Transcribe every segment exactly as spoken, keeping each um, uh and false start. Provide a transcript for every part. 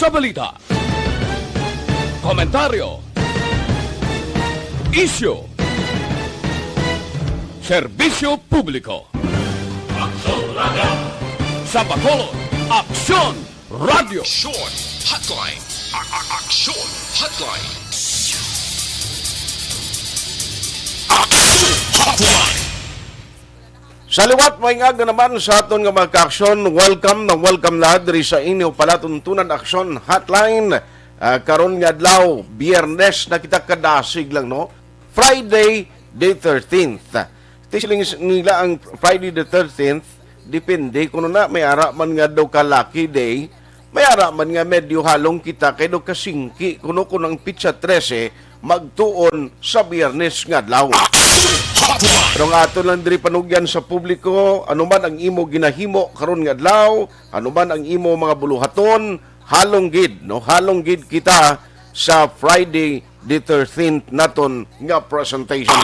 Sa balita, komentaryo, isyu, serbisyo publiko. Aksyon Radio. Sa Bacolod, Aksyon Radio. Aksyon Hotline. A- a- Aksyon Hotline. Aksyon Hotline. Sa liwat, may nga naman sa aton nga mga ka-aksyon, welcome na welcome na diri sa inyo palatuntunan Aksyon Hotline. Ah, karon nga adlaw, Biyernes na kita, kadasig lang, no? Friday the thirteenth. Ti siling s-, nila ang Friday the thirteenth, depende kuno na, may ara man nga daw ka lucky day, may ara man nga medyo halong kita kay daw kasingki kuno kung ang pitsa trese magtuon sa Biyernes nga adlaw. Pero nga ato lang diri panugyan sa publiko, ano man ang imo ginahimo karon nga adlaw, ano man ang imo mga buluhaton, halong gid, no? Halong gid kita sa Friday the thirteenth naton nga presentation.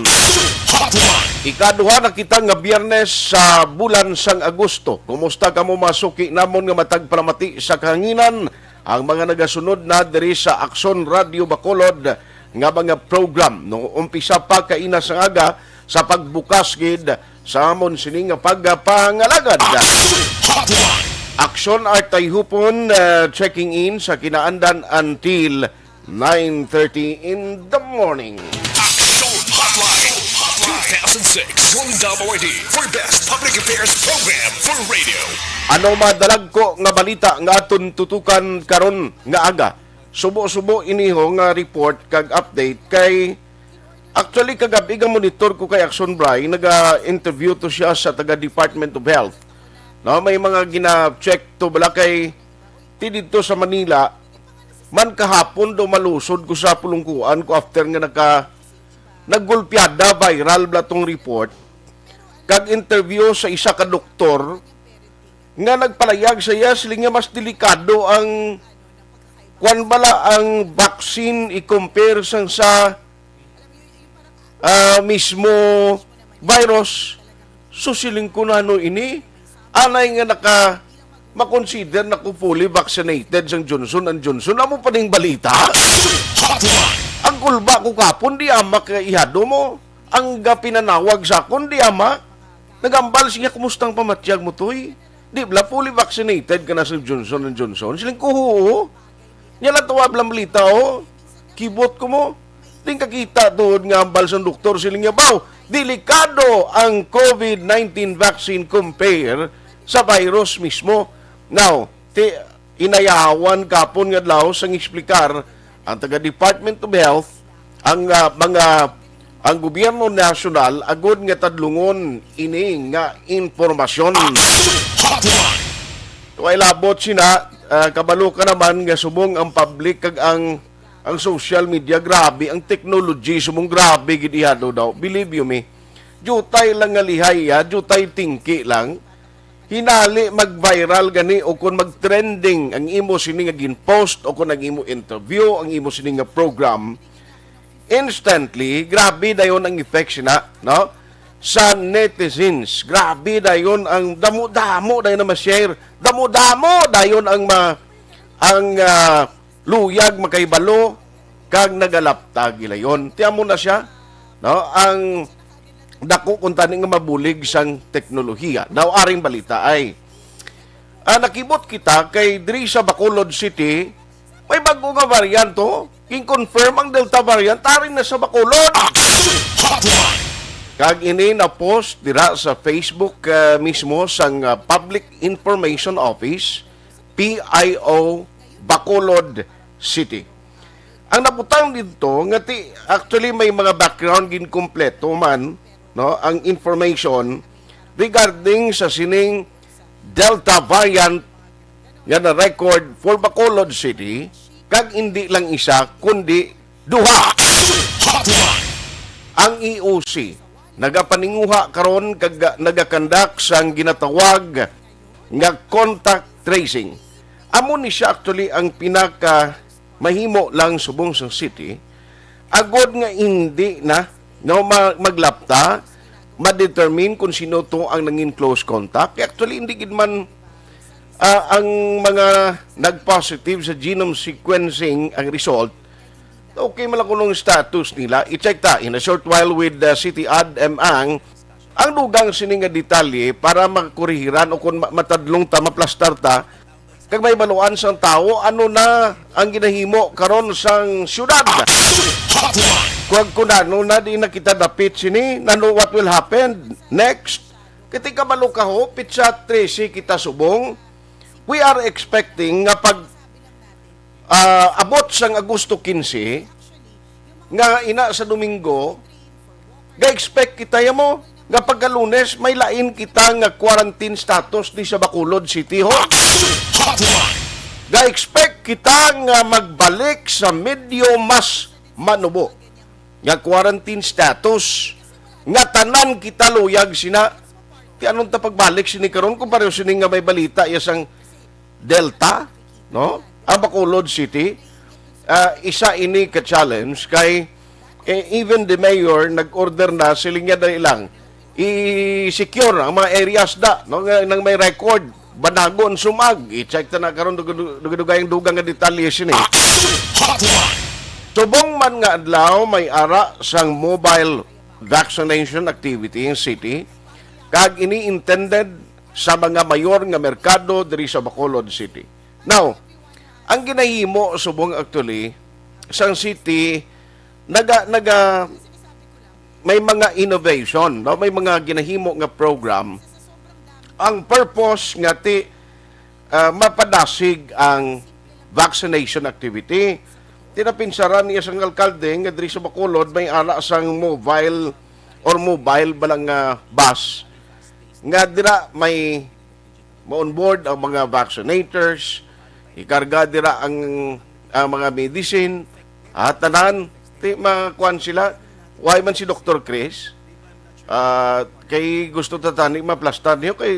Ikaduha na kita nga Biyernes sa bulan sang Agosto. Kumusta kamo, mga suki namon nga matag palamati sa kahanginan? Ang mga nagasunod na diri sa Aksyon Radio Bacolod nga mga program, no, umpisa pa kaina sa aga sa pagbukas gid sa amon sini nga pagpangalagad. Aksyon Artay Hupon, uh, checking in sa kinaandan until nine thirty in the morning. Action Hotline two thousand six Golden Dam Awardee for Best Public Affairs Program for Radio. Ano madalagko nga balita nga aton tutukan karon nga aga? Subo-subo iniho nga report kag update kay actually kagab-i nga monitor ko kay Action Bray, naga-interview to siya sa taga Department of Health. No, may mga gina-check to bala kay ti didto sa Manila, man kahapon do malusod ko sa pulungkuan ko after nga naka, naggulpiada, viral bala tong report. Kag interview sa isa ka doktor nga nagpalayag sa iya, siling niya mas delikado ang, kwan bala, ang vaccine i-compare sang sa ah, mismo virus. So, siling ko, "Nano ini? Anay nga naka, makonsider na ko fully vaccinated sang Johnson and Johnson. Amo pa ning balita?" Ang kulba ko kapon, di ama ka ihado mo. Ang gapinanawag sa akon, di ama. Nagambal siya, "Kumusta ang pamatyag mo, Toy? Di bala fully vaccinated ka na sa Johnson and Johnson?" Siling ko, "Oo." Nya lang tuwa bala balita, oh. Kibot ko mo. Din kakita tuod nga ambal sang doktor, siling niya, "Baw, delikado ang covid nineteen vaccine compare sa virus mismo." Now, ti, inayawan kapon nga adlaw sang explicar ang taga Department of Health ang, ah, mga, ang gobyerno nasyonal agud nga tadlungon ini nga impormasyon. Way labot sina, ah, kabalo ka naman nga subong ang public kag ang, ang social media, grabe ang technology, subong grabe gid ihado daw. Believe you me, jutay lang nga lihay, ya, jutay tingki lang. Hinali mag-viral gani o kon mag-trending ang imo sini nga gin-post o kon ang imo interview, ang imo sini nga program, instantly, grabe dayon ang effect sina, no? Sa netizens, grabe dayon ang damo-damo dayon na ma-share, damo-damo dayon ang ma-, ang, ah, luyag makahibalo kag nagalapta gilayon. Ti amo na siya, no? Ang dako kuntani nga mabulig sang teknolohiya. Now, aring balita ay, ah, nakibot kita kay diri sa Bacolod City, may bag-o nga variant, oh. King-confirm ang Delta variant, ari na sa Bacolod. Action Hotline. Kag ini na-post dira sa Facebook, ah, mismo sang, ah, Public Information Office, P I O, Bacolod City. Ang nabutang didto nga ti-, actually may mga background ginkumpleto man, no, ang information regarding sa sining Delta variant nga na-record for Bacolod City, kag indi lang isa kundi duha. Ang E O C nagapaninguha karon kag nagakandak sang ginatawag nga contact tracing. Amo ni siya actually ang pinaka mahimo lang subong sang city, agod nga indi na, no, ma-, maglapta, ma-determine kung sino to ang nangin close contact. Kay actually, hindi gid man, Ah, ang mga nag-positive sa genome sequencing ang result, okay man lang kunong status nila. I-check ta in a short while with, uh, City Ad M Ang. Ang dugang sini nga detalye para makurihiran o kung ma-, matadlong ta, maplastar ta, kag may baluan sang tawo ano na ang ginahimo karon sang syudad. Kag kung ano na di na kita dapit sini, nano, what will happen next? Kiti kabalo ka ho, pitsa trese kita subong. We are expecting nga pag, ah, abot sang Agosto quince, nga ina sa Domingo, ga-expect kita ya mo nga pagka Lunes may lain kita nga quarantine status di sa Bacolod City ho. Ga-expect kita nga magbalik sa medyo mas manubo nga quarantine status, nga tanan kita luyag sina. Ti anon ta pagbalik sini karon kung pareho sini nga may balita ya sang Delta, no? Ang Bacolod City, ah, isa ini ka challenge kay, eh, even the mayor nag-order na, siling niya, dali lang, i-secure ang mga areas da, no, nga nang may record, banagon, sumag. I-check ta na karon dug-, dug-, dugay ang dugang nga detalye sini. Subong man nga adlaw may ara sang mobile vaccination activity in city, kag ini intended sa mga mayor nga merkado diri sa Bacolod City. Now, ang ginahimo subong actually sang city, naga naga may mga innovation, no? May mga ginahimo nga program. Ang purpose nga ti, ah, mapadasig ang vaccination activity. Tinapinsaran niya sang alkalde nga diri sa Bacolod may ara sang mobile or mobile ba lang nga bus nga dira may ma-onboard ang mga vaccinators, ikarga dira ang, ang mga medicine, at tanan, ti, makuan sila. Why man si Doktor Chris? Ah, kay gusto ta tani maplastar niyo kay,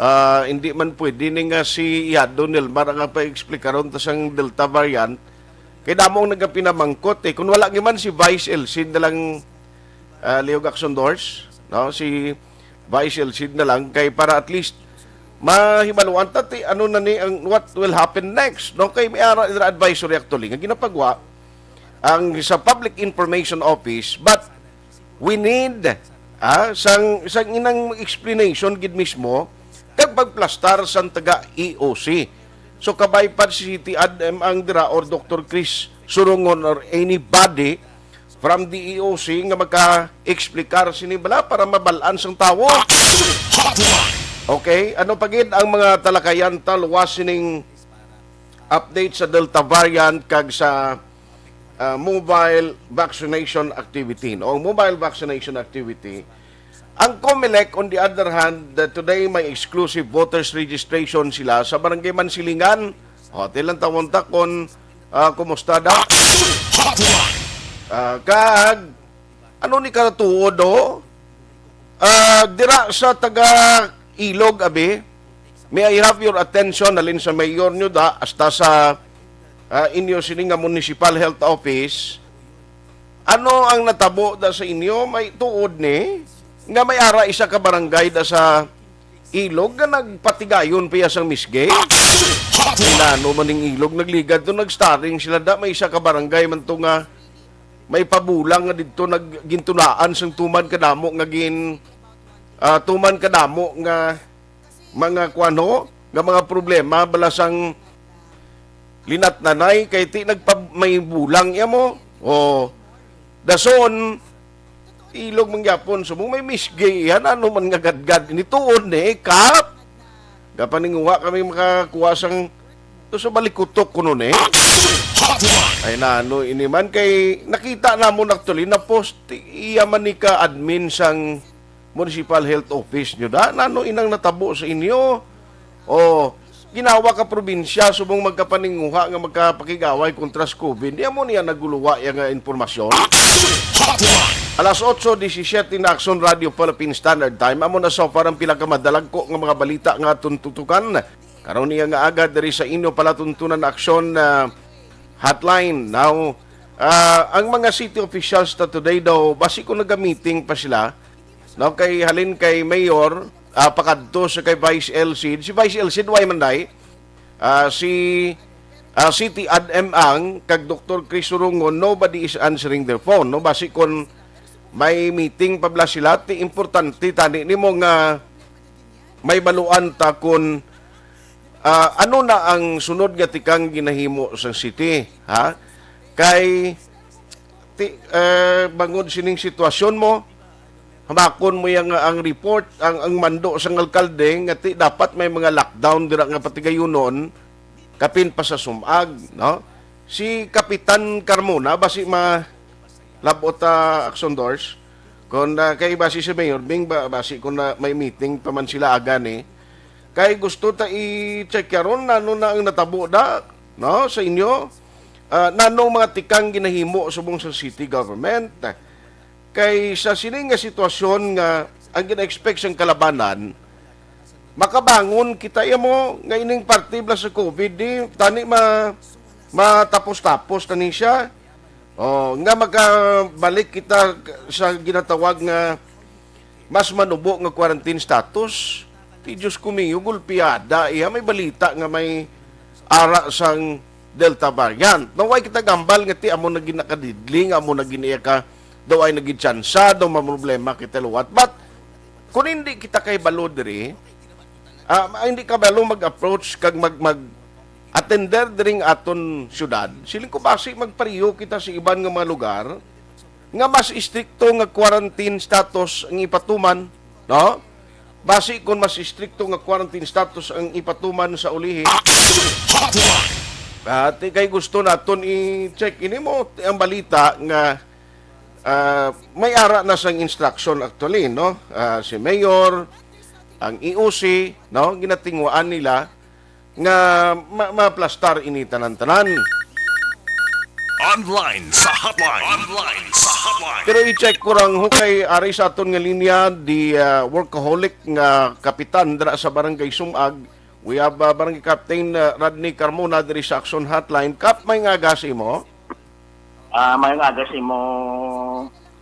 ah, hindi man pwede ni nga si Yado Nilmar ang pa-explikaron ta sang Delta variant. Kay damo ang nagapinamangkot, eh. Kung wala ni man si Vice Elcid na lang, ah, Leo Gaxondors, no? Si Vice Elcid na lang kay para at least mahibaluan ta ti ano na ni ang what will happen next, no? Kay may ara dira advisory actually nga ginapagwa ang sa Public Information Office, but we need, ah, sang, sang inang explanation gid mismo kag pagplastar sang taga E O C. So, kabay pa si City Ad M ang dira or Doktor Chris Surungon or anybody from the E O C nga maka-explicar sini bala para mabal-an sang tawo. Okay, ano pa gid ang mga talakayan ta luwas sining update sa Delta variant kag sa, ah, mobile vaccination activity, no? Ang mobile vaccination activity, ang Comelec, on the other hand, uh, today may exclusive voters registration sila sa Barangay Mansilingan. O, tilang tawon ta kung, ah, kumusta da? Ah, kag, ano ni karatuod, do? Ah, dira sa taga Ilog, abi, may I have your attention, halin sa mayor nyo da, hasta sa, ah, inyo sini nga Municipal Health Office. Ano ang natabo da sa inyo? May tuod ni nga may ara isa ka barangay da sa Ilog nga nagpatigayon pa iya sang misge? Inano man ning Ilog, nagligad to, nagstaring sila da, may isa ka barangay man to nga may pabulang nga didto naggintunaan sang tuman kadamo nga gin, ah, tuman kadamo nga mga kuano, nga mga problema bala sang linatnanay kay ti nagpa-, may bulang iya mo. O, dason, Ilog man gyapon, subong may misge iya, ano man nga gadgad ini tuod ni, kap? Gapaninguha kami makakuha sang to sa balikutok kuno ni. Ay, nano ini man kay nakita namon actually na post iya man ni ka admin sang Municipal Health Office nyo da. Nano inang natabo sa inyo? O, ginawa ka probinsya subong magkapaninguha nga magkapakig-away kontra sa COVID. Di amo niya naguluwa iya nga impormasyon. Alas otso disisiete na Aksyon Radio Philippine Standard Time. Amo na so far ang pila ka madalagko nga mga balita nga aton tutukan karon niya nga aga diri sa inyo palatuntunan na Aksyon, ah, Hotline. Now, ah, ang mga city officials ta today daw, basi ko nagamiting pa sila, no, kay halin kay Mayor, ah, pakadto sa kay Vice Elcid. Si Vice Elcid, way man day. Ah, si, ah, City Ad M Ang kag Doktor Chris Surungon, nobody is answering their phone, no? Basi kon may meeting pa bala sila, ti importante tani nimo nga may baluan ta kon, ah, ano na ang sunod nga tikang ginahimo sa city, ha? Kay ti, eh, bangod sining sitwasyon mo, hamakon mo yang ang report, ang, ang mando sang alkalde nga ti dapat may mga lockdown dira nga patigayunon, kapin pa sa sumag, no? Si Kapitan Carmona, basi ma-, labot ta, Aksyon Dors, kung, ah, kay basi si Mayor Bing, ba, basi kung na may meeting pa man sila aga ni, kay gusto ta i-check karon ano na ang natabo da, no, sa inyo. Ah, nanong mga tikang ginahimo subong sa city government? Kay sa sini nga sitwasyon nga ang gina-expect sang kalabanan, makabangon kita ya mo nga ining parte bala sa COVID, di tani ma-, matapos-tapos na ni siya. Oh, nga makabalik kita sa ginatawag nga mas manubo nga quarantine status. Ti Diyos ko mio, gulpiada iya. May balita nga may ara sang Delta variant. Now, way kita gambal nga ti amo na ginakadidli, nga amo na giniya ka, daw ay nagitsansa, daw mamroblema kita liwat. But, kung hindi kita kay balo diri, ah, hindi ka balo mag-approach kag mag, mag-attender diri nga aton syudad, siling ko basi magpariyo kita sa iban nga mga lugar nga mas istrikto nga quarantine status ang ipatuman, no? Basi kung mas istrikto nga quarantine status ang ipatuman sa ulihi. Action Hotline! At kay gusto naton i-check ini mo ang balita nga, ah, may ara na sang instruction actually, no? Ah, si Mayor, ang E O C, no? Ginatingwaan nila nga ma-, maplastar ini tanan-tanan. Online sa hotline. Online sa hotline. Pero i-check ko lang ho kay ari sa aton nga linya, di, ah, workaholic nga kapitan dira sa Barangay Sumag. We have, ah, Barangay Captain, ah, Rodney Carmona diri sa Action Hotline. Kap, may nga aga sa imo? Ah, may nga aga sa imo,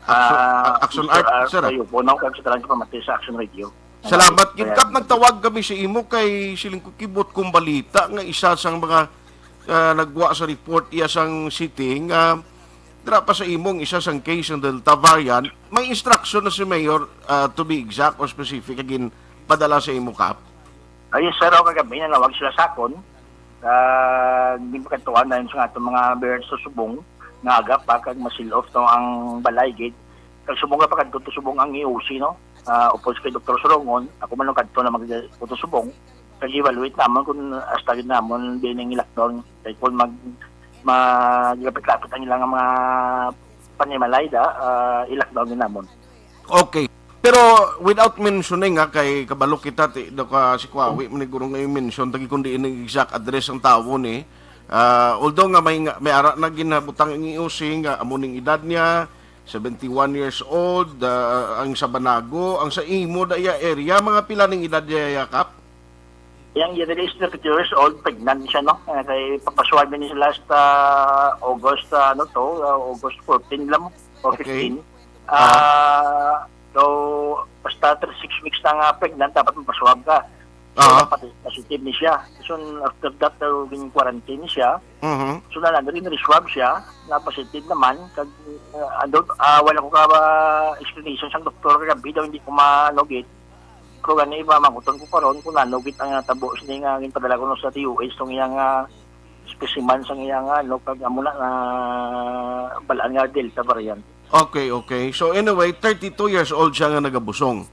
Action, ah, Action Mister Art, Art sir. Kayo po, no? Kag sa tanan ka pamati sa Action Radio. Salamat gid, Kap. Nagtawag kami sa imo kay siling ko kibot kong balita nga isa sang mga, ah, nagwa sa report iya sang city nga dira pa sa imong isa sang case ng Delta variant. May instruction na si Mayor, ah, to be exact or specific, again, padala sa imo, Kap? Ah, yes, sir. O, kagabi, nanawag sila sa akon. Ah, di pa kadtuan na yun sa atong mga birds sa subong nga aga pa, kag ma-seal off to ang balay gid. Kag subong na pa kadto to subong ang E O C, no? Ah, upos kay Doktor Surongon, ako man lang kadto na mag-, to subong. Kag evaluate namon kung hasta gid namon din ang i-lockdown. Kay kung mag-, maglapit-lapit ang ilang mga panimalay da, ah, i-lockdown din namon. Okay. Pero without mentioning, ha, kay kabalo kita, ti, do ka si Kwawi, maniguro nga i-mention, tagi kundi ini exact address ang tawo ni. Ah, although nga may, nga, may ara na ginabutang ang E O C nga amo ning edad niya, seventy-one years old, ah, ang sa Banago, ang sa imo da iya area, mga pila ning edad niya, Kap? Yang Yadel is thirty-two years old, pregnant siya, no? Eh, kay papaswab ni siya last, ah, August, ah, ano to, ah, August fourteen lang, o Okay. fifteen. Ah. Ah, so, basta thirty-six weeks na nga pregnant, dapat mapaswab ka. So, Ah. pati positive ni siya. So, after that, daw, gin-quarantine ni siya. Mhm. So, na lang, rin swab siya, na positive naman. Kag, ah, I don't, ah, wala ko ka ba explanation sa doktor kagabi daw, hindi ko manugit. Pero gani, iba, makuton ko karon kung ano gid ang natabo sini nga ginpadala ko no sa D O H tong iyang, ah, specimen sa iyang, ano, kag amo na, ah, balaan nga Delta variant. Okay, okay. So anyway, thirty-two years old siya nga nagabusong.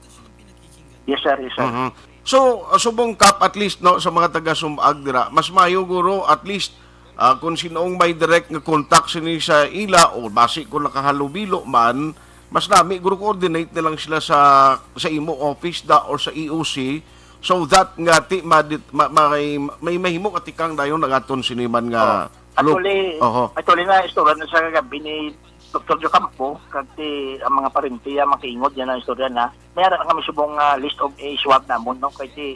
Yes, sir. Yes, sir. Mhm. So, uh, subong, Kap, at least, no, sa mga taga Sumag dira, mas mayo guro at least, ah, kung sino ang may direct nga contact sini sa ila o basi kung nakahalubilo man, mas nami guro coordinate na lang sila sa, sa imo office da or sa E O C so that nga ti ma-, ma-, may, may mahimo katikang dayon nagaton sini man nga Oh, actually, Oho. actually, na istorya na sa kagabi ni Doktor Jocampo, kag ti ang mga parente, ang mga kaingod niya na istorya na. May ara kami subong, ah, list of, eh, swab namon, no? Kay ti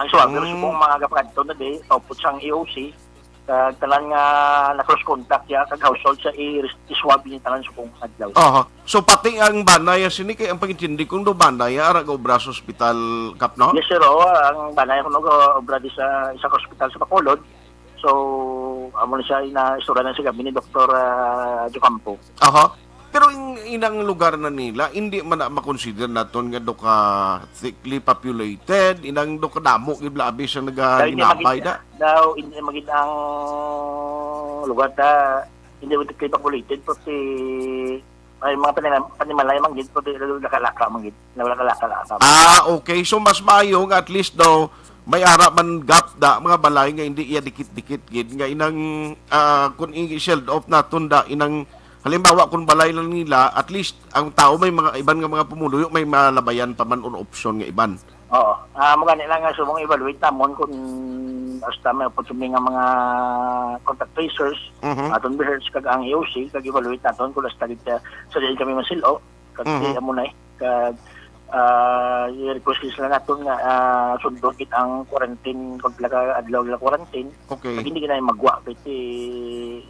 ang swab, pero Mm. subong mga gapakadto na di, paupot sang E O C. Kag tanan nga na-close contact ya, kag household sa i-, i-swab ni tanan subong adlaw. Aha. So pati ang bana ya sini, kay ang pangintindi kong do bana ya ara gaobra sa ospital, Kap, no? Yes, sir. Oo, ang bana ya kuno gaobra di sa isa ka ospital sa Bacolod. So, amo na siya, ina-istorya na sa gabi ni Doktor, ah, Jocampo. Aha. Pero in, inang lugar na nila, hindi man na makonsider naton nga do ka thickly populated, inang do ka damo gid bala abi sa Daw hindi nagalinabay magid, da. daw hindi magid ang lugar ta, hindi magid kay populated, pati ay mga panima-, panimalay man gid, pati nakalaka man gid, nakalaka-laka. Ah, okay. So mas maayo nga at least daw may ara man gap da mga balay nga hindi iya dikit-dikit gid nga inang, ah, kung i-shield off naton da inang halimbawa kung balay lang nila, at least ang tao may mga iban nga mga pumuluyo may malabayan pa man or option nga iban. Oo. Ah, mo gani lang nga subong evaluate namon kung hasta may opportunity nga mga contact tracers, Mhm. aton research kag ang E O C, kag evaluate naton kung hasta gid sa, sa diin kami masilo, kag Mhm. si amo na eh, kag ah, i-request sila naton nga ah, sundon gid ang quarantine, kung pila ka adlaw nila quarantine. Okay. Pag hindi gid na magwa, kay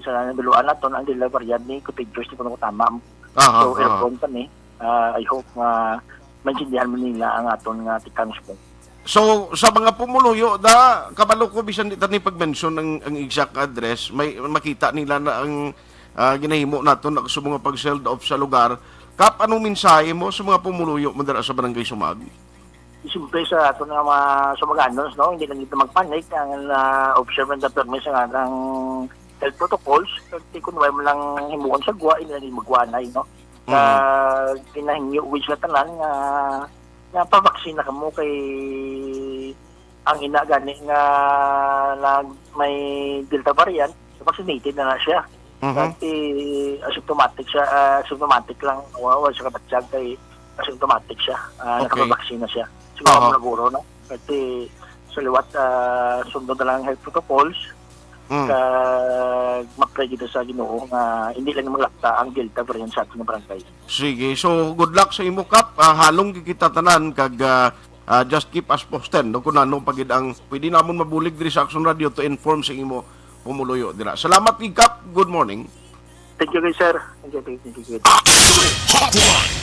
sa nabuluan naton ang Delta variant ni contagious ni kuno tama. Aha, So, aha. aircon kami. Ah, I hope nga maintindihan mo nila ang aton nga tikang subong. So, sa mga pumuluyo, da, kabalo ko, bisan di tani pag-mention ang, ang exact address, may makita nila na ang ah, ginahimo nato na sa mga pag-shield off sa lugar. Kap, anong mensahe mo sa mga pumuluyo mo dira sa Barangay Sumag? Siyempre sa ato nga mga Sumaganos, no, hindi lang dito magpanik ang uh, observe and permi sa nga ng health protocols, kay kung wala mo lang himuon sa gwa, hindi lang magwanay, no? Sa ginahingyo, which na tanan nga nga pabaksin na kamo kay ang ina gani nga nag may Delta variant, vaccinated na na siya. Mhm. Dati asymptomatic siya, ah, asymptomatic lang, wa, wa siya kabatyag kay asymptomatic siya. Ah, Okay. Nakapabaksin na siya. Siguro Aha. mo naguro, no? Kasi sa liwat, ah, sundon na lang ang health protocols, Mm. kag mag-pray kita sa Ginoo nga hindi lang maglakta ang Delta variant sa ating barangay. Sige. So, good luck sa imo, Kap. Ah, halong kita tanan kag ah, ah, just keep us posted, no, kung ano pa gid ang pwede namon mabulig diri sa Action Radio to inform sa imo pumuluyo dira. Salamat gid, Kap. Good morning. Thank you, sir. Thank you, thank you, thank you.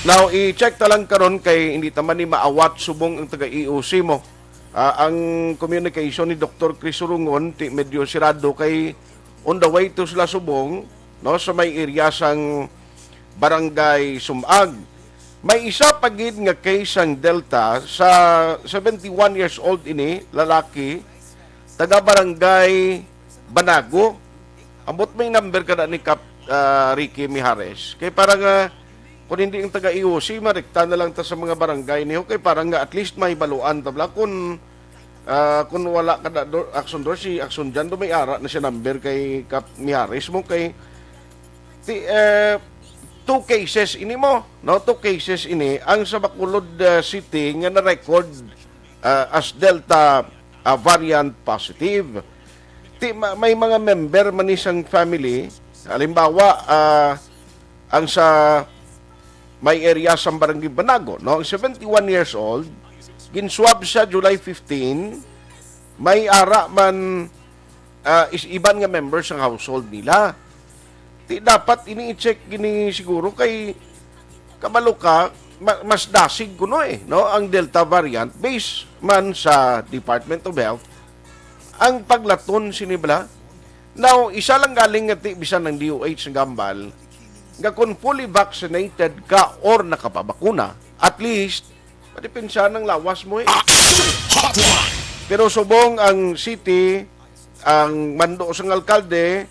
Now, i-check ta lang karon kay hindi ta man ni maawat subong ang taga E O C mo. Ah, ang communication ni Doktor Chris Surungon, ti medyo sirado kay on the way to sila subong, no, sa may area sang Barangay Sumag. May isa pa gid nga case sang Delta sa seventy-one years old ini, lalaki, taga Barangay Banago. Ambot may number ka na ni Kap, ah, Ricky Mijares. Kay para nga, kung hindi ang taga E O C, marekta na lang ta sa mga barangay niyo. Kay para nga at least may baluan ta bala kung, ah, kung wala ka na do, action do, si action dyan do may ara na siya number kay Kap Mijares mo kay ti, eh, two cases ini mo, no? Two cases ini ang sa Bacolod, ah, City nga na-record ah, as Delta ah, variant positive. Ti, ma- may mga member man ni sang family, halimbawa, ah, ang sa may area sa Barangay Banago, no? Ang seventy-one years old, ginswab siya July fifteen, may ara man ah, is iban nga members sang household nila. Ti dapat ini i-check gini siguro kay kabalo ka ma- mas dasig kuno eh, no, ang Delta variant based man sa Department of Health ang paglaton sini bala. Now, isa lang galing nga ti bisan ang D O H nga gambal nga kung fully vaccinated ka or nakapabakuna, at least madipensa ang lawas mo eh. Pero subong ang city, ang mando sang alkalde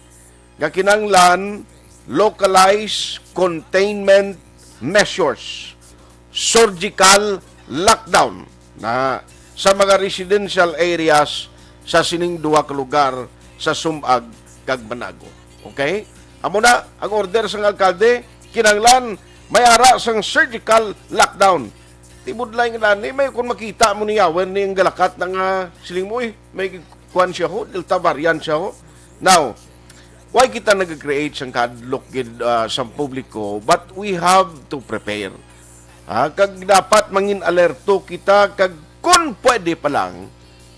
nga kinahanglan localized containment measures, surgical lockdown na sa mga residential areas sa sining duha ka lugar sa Sumag kag Banago. Okay? Amo na ang order sang alkalde, kinahanglan may ara sang surgical lockdown. Tibudlay nga nani, may kung makita mo ni Yawer ni ang galakat na nga siling mo eh, may kuan siya ho, Delta variant siya ho. Now, why kita nag-create sang kadlok gid ah, sa publiko, but we have to prepare. Ha? Kag dapat mangin alerto kita kag kun pwede pa lang,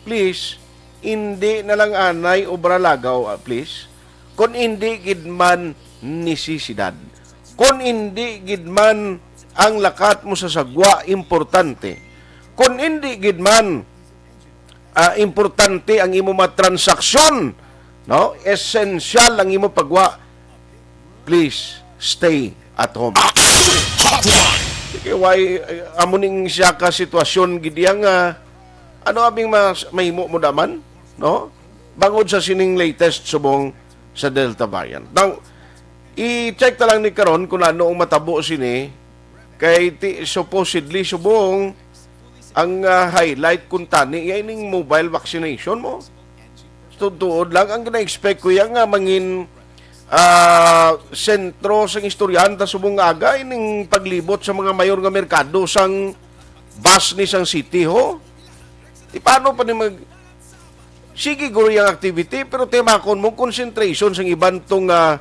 please, Indi na lang anay obra lagaw, ah, please. Kon indi gid man nisisidad. Kon indi gid man ang lakat mo sa sagwa importante. Kon indi gid man, ah, importante ang imo mga transaksyon, no? Esensyal ang imo pagwa, please stay at home. Action Hotline! Sige, why, eh, amo ning siya ka sitwasyon gid iya nga, ano abing mas mahimo mo daman, no? Bangod sa sining latest subong sa Delta variant. Now, i-check ta lang ni karon kung ano ang matabo sini, kay ti, supposedly subong ang, ah, highlight kung tani iya ining mobile vaccination mo. Tuod-tuod lang, ang gina-expect ko yan nga mangin, ah, sentro sang istoryahan ta subong nga aga ining paglibot sa mga mayor nga merkado sang bus ni sang city, ho? Di paano pa ni mag-, sige guro yang activity, pero timakon mo concentration sang iban tong, ah,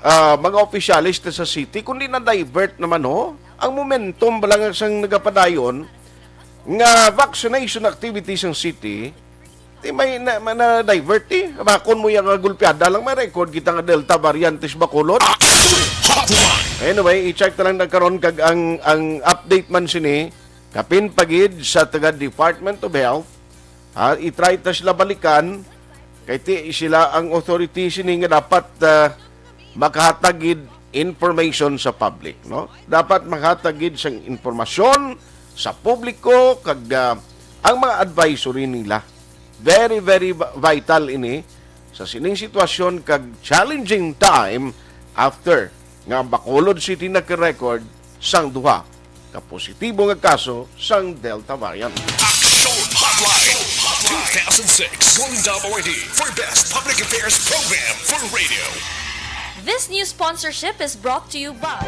ah, mga opisyales ta sa city, kundi na-divert naman, ho? Ang momentum ba lang sang nagapadayon nga vaccination activity sang city, di may na, ma-, na-divert, eh. Bakon mo yang, ah, gulpiada lang, may record kita nga Delta variant sa Bacolod. Action Hotline! Anyway, i-check ta lang na karon kag ang, ang update man sini, kapin pa gid sa taga Department of Health, ha, i-try ta sila balikan, kay ti sila ang authority sini nga dapat, ah, makahatag gid information sa public, no? Dapat makahatag gid sang impormasyon sa publiko kag, ah, ang mga advisory nila. Very, very vi-, vital ini sa sining sitwasyon kag challenging time after nga ang Bacolod City naka-record sang duha ka positibo nga kaso sang Delta variant. Action Hotline, two thousand six, Golden Dome awardee for Best Public Affairs Program for Radio. This news sponsorship is brought to you by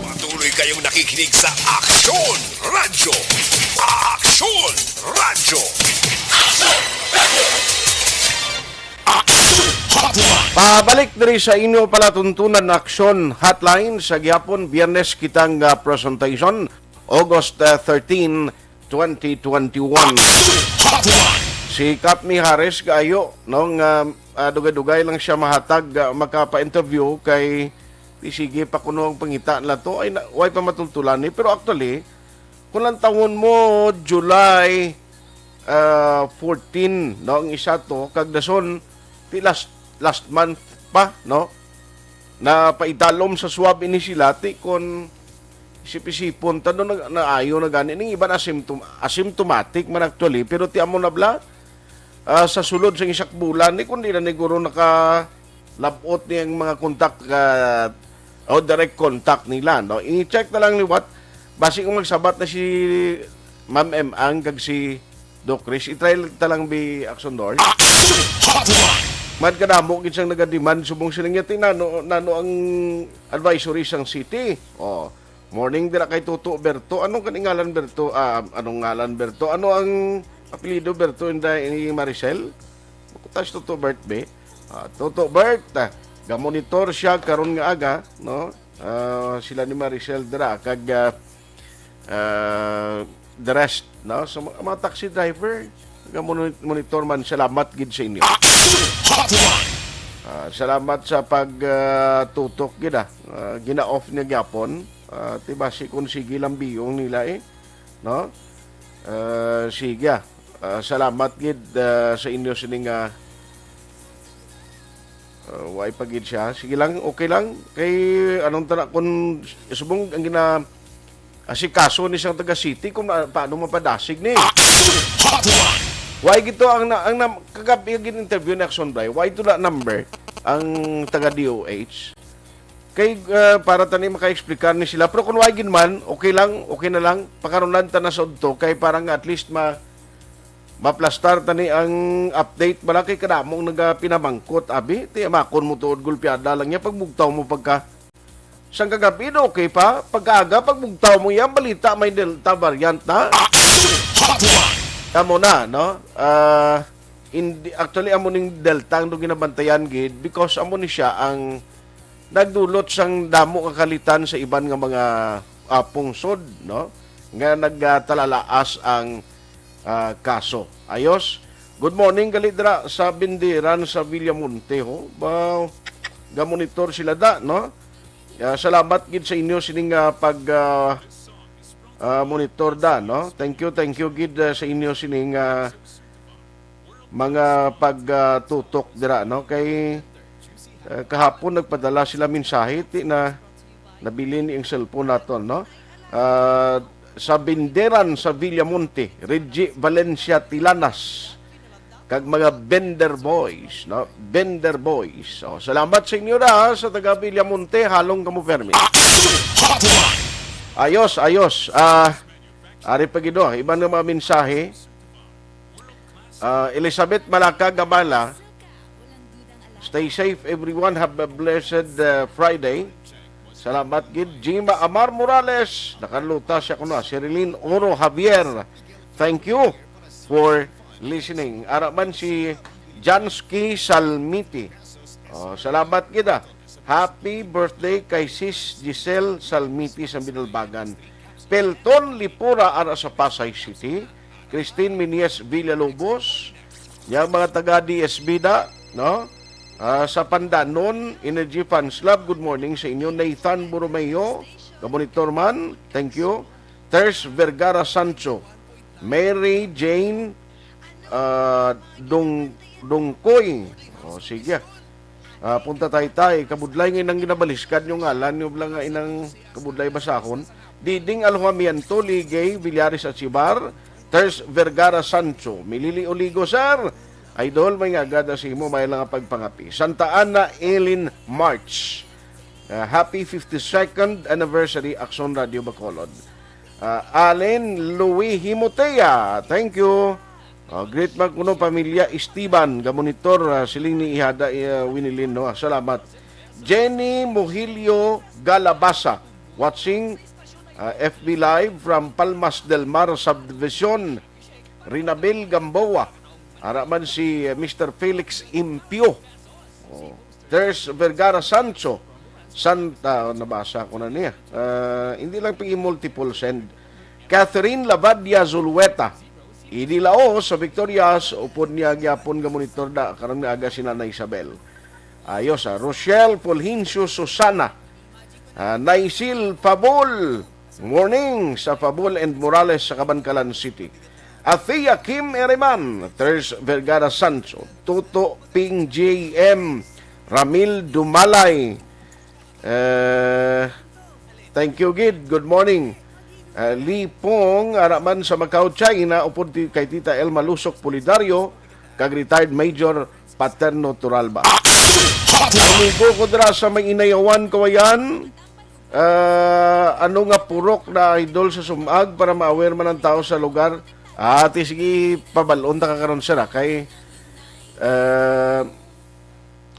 Patuloy kayong nakikinig sa Aksyon Radyo. Aksyon Radyo. Aksyon Hotline. Pabalik diri sa inyo palatuntunan, Aksyon Hotline, sa gihapon, Biyernes kitang, ah, presentation, August, ah, thirteen, twenty twenty-one. Aksyon Hotline. Si Kap Mijares kaayo, no, nga, ah, dugay-dugay lang siya mahatag, ah, makapa-interview kay di sige pa kuno ang pangita na to. Ay, na, way pa matultulan ni. Pero actually, kung lantawon mo, July, ah, fourteen, no, ang isa to, kag dason, ti last, last month pa, no? Napaidalom sa swab ini sila, ti kon isip-isipon ta, no, nag-, naayo na gani. Ning iban asymptom-, asymptomatic man actually, pero ti amo na bala, ah, sa sulod sa isa ka bulan, ni kundi na niguro nakalabot ni ang mga contact, ah, o direct contact nila, no? I-check na lang liwat. Basi kung magsabat na si Ma'am M Ang kag si Doc Chris, i-try ta lang bi, Aksyon Lord. Aksyon Hotline. Mad kadamo gid siyang nagademand subong sila niya, ti nano, nano ang advisory sang city. Oh, morning dira kay Toto Berto. Anong kaningalan Berto? Ah, anong ngalan Berto? Ano ang apelyido Berto inday ni Maricel? Bukutas Toto Bert be. Ah, Toto Bert, ah, gamonitor siya karon nga aga, no? Ah, sila ni Maricel dira kag, ah, ah, the rest, no? So, mga, mga taxi driver, gamoni-, monitor man, salamat gid sa inyo. Action Hotline. Ah, salamat sa pag, ah, tutok gid, ah. Ah, gina-off niya gyapon. Ah, ti basi kung sige lang biyong nila, eh, no? Ah, sige, ah. Ah, salamat gid, ah, sa inyo sining, ah, ah, way pa gid siya. Sige lang, okay lang. Kay anong tana kung subong ang gina-, asikaso ni sang taga city kung na, paano mapadasig ni. Why gito ang na, ang na, kagabi ang gin-interview ni Action Bray? Why to na number ang taga D O H? Kay, ah, para tani maka-explicar ni sila. Pero kung why gid man, okay lang, okay na lang. Pakarunan ta na sa udto kay para nga at least ma maplastar tani ang update bala kay kadamo ang nagapinamangkot, abi, ti amakon mo tuod gulpiada lang niya pagbugtaw mo pagka sang kagabi, okay pa, pagkaaga pagbugtaw mo yan balita may Delta variant na. Amo na, no? Ah, hindi, actually, amo ning Delta ang ginabantayan gid because amo ni siya ang nagdulot sang damo nga kalitan sa iban nga mga, ah, pungsod, no? Nga nagtalalaas ang, ah, kaso. Ayos. Good morning, gali dira sa Binderan sa Villamonte, ho. Ba, gamonitor sila da, no? Ah, salamat gid sa inyo sining, ah, pag, ah, ah, monitor da, no? Thank you, thank you gid, ah, sa inyo sining, ah, mga pagtutok dira, no? Kay, ah, kahapon nagpadala sila mensahe, ti na nabilin ang cellphone naton, no? Ah, sa Binderan sa Villamonte, Reggie Valencia Tilanas, kag mga Bender Boys, no? Bender Boys. So, salamat sa inyo na, ha, sa taga Villamonte, halong kamo permi. Ayos, ayos. Ah, ari pa gid, oh, iban nga mga mensahe. Ah, Elizabeth Malaka Gabala, stay safe everyone. Have a blessed, uh, Friday. Salamat gid. Jima Amar Morales, nakaluta siya kuno. Sherilyn Oro Javier, thank you for listening. Ara man si Jansky Salmiti. Oh, salamat gid, ah. Happy birthday kay Sis Giselle Salmiti sa Binalbagan. Pelton Lipura ara sa Pasay City. Christine Minies Villalobos, yang mga taga D S B da, no? Ah, sa Pandanon, Energy Fans Club, good morning sa inyo. Nathan Borromeo, kamonitor man, thank you. Ters Vergara Sancho, Mary Jane, ah, Dong-, Dongkoy. O, sige. Ah, Punta Taytay, kabudlay nga inang ginabaliskad yung ngalan, yung lang nga inang kabudlay basahon. Diding Alhamiento, Ligay, Villares at Sibar, Ters Vergara Sancho, Milili Oligo, sir. Idol, may nga gada sa imo, may lang nga pagpangapi. Santa Ana, Elin March. Ah, happy fifty-second anniversary, Action Radio Bacolod. Ah, Allen Louis Himotea, thank you. Ah, greet man kuno pamilya Esteban, gamonitor, ah, siling ni Ihada, ah, Winilin, no? Ah, salamat. Jenny Muhilio Galabasa, watching, ah, F B Live from Palmas del Mar Subdivision. Rinabel Gamboa, ara man si, eh, Mister Felix Impio. Oh. There's Vergara Sancho, Santa, nabasa ko na niya. Ah, hindi lang pag multiple send. Catherine Lavadia Zulueta, Idi Lao sa Victorias, upod niya gyapon nga monitor da karon nga aga si Nanay Isabel. Ayos, ah. Rochelle Fulgencio Susana, ah, Naisil Fabol, morning sa Fabol and Morales sa Kabankalan City. Athea Kim Ereman, Ters Vergara Sancho, Toto Ping J M, Ramil Dumalay, eh, thank you gid. Good morning. Eh, Li Pong, ara man sa Macau, China, upod ti-, kay Tita Elma Lusok Pulidario, kag retired Major Paterno Turalba. Amigo ko dira sa may Inayawan, Kawayan. Ah, ano nga purok na idol sa sumag para ma-aware man ang tao sa lugar? Ah, ti sige, pabalon ta ka karon, sir, ah, kay, ah,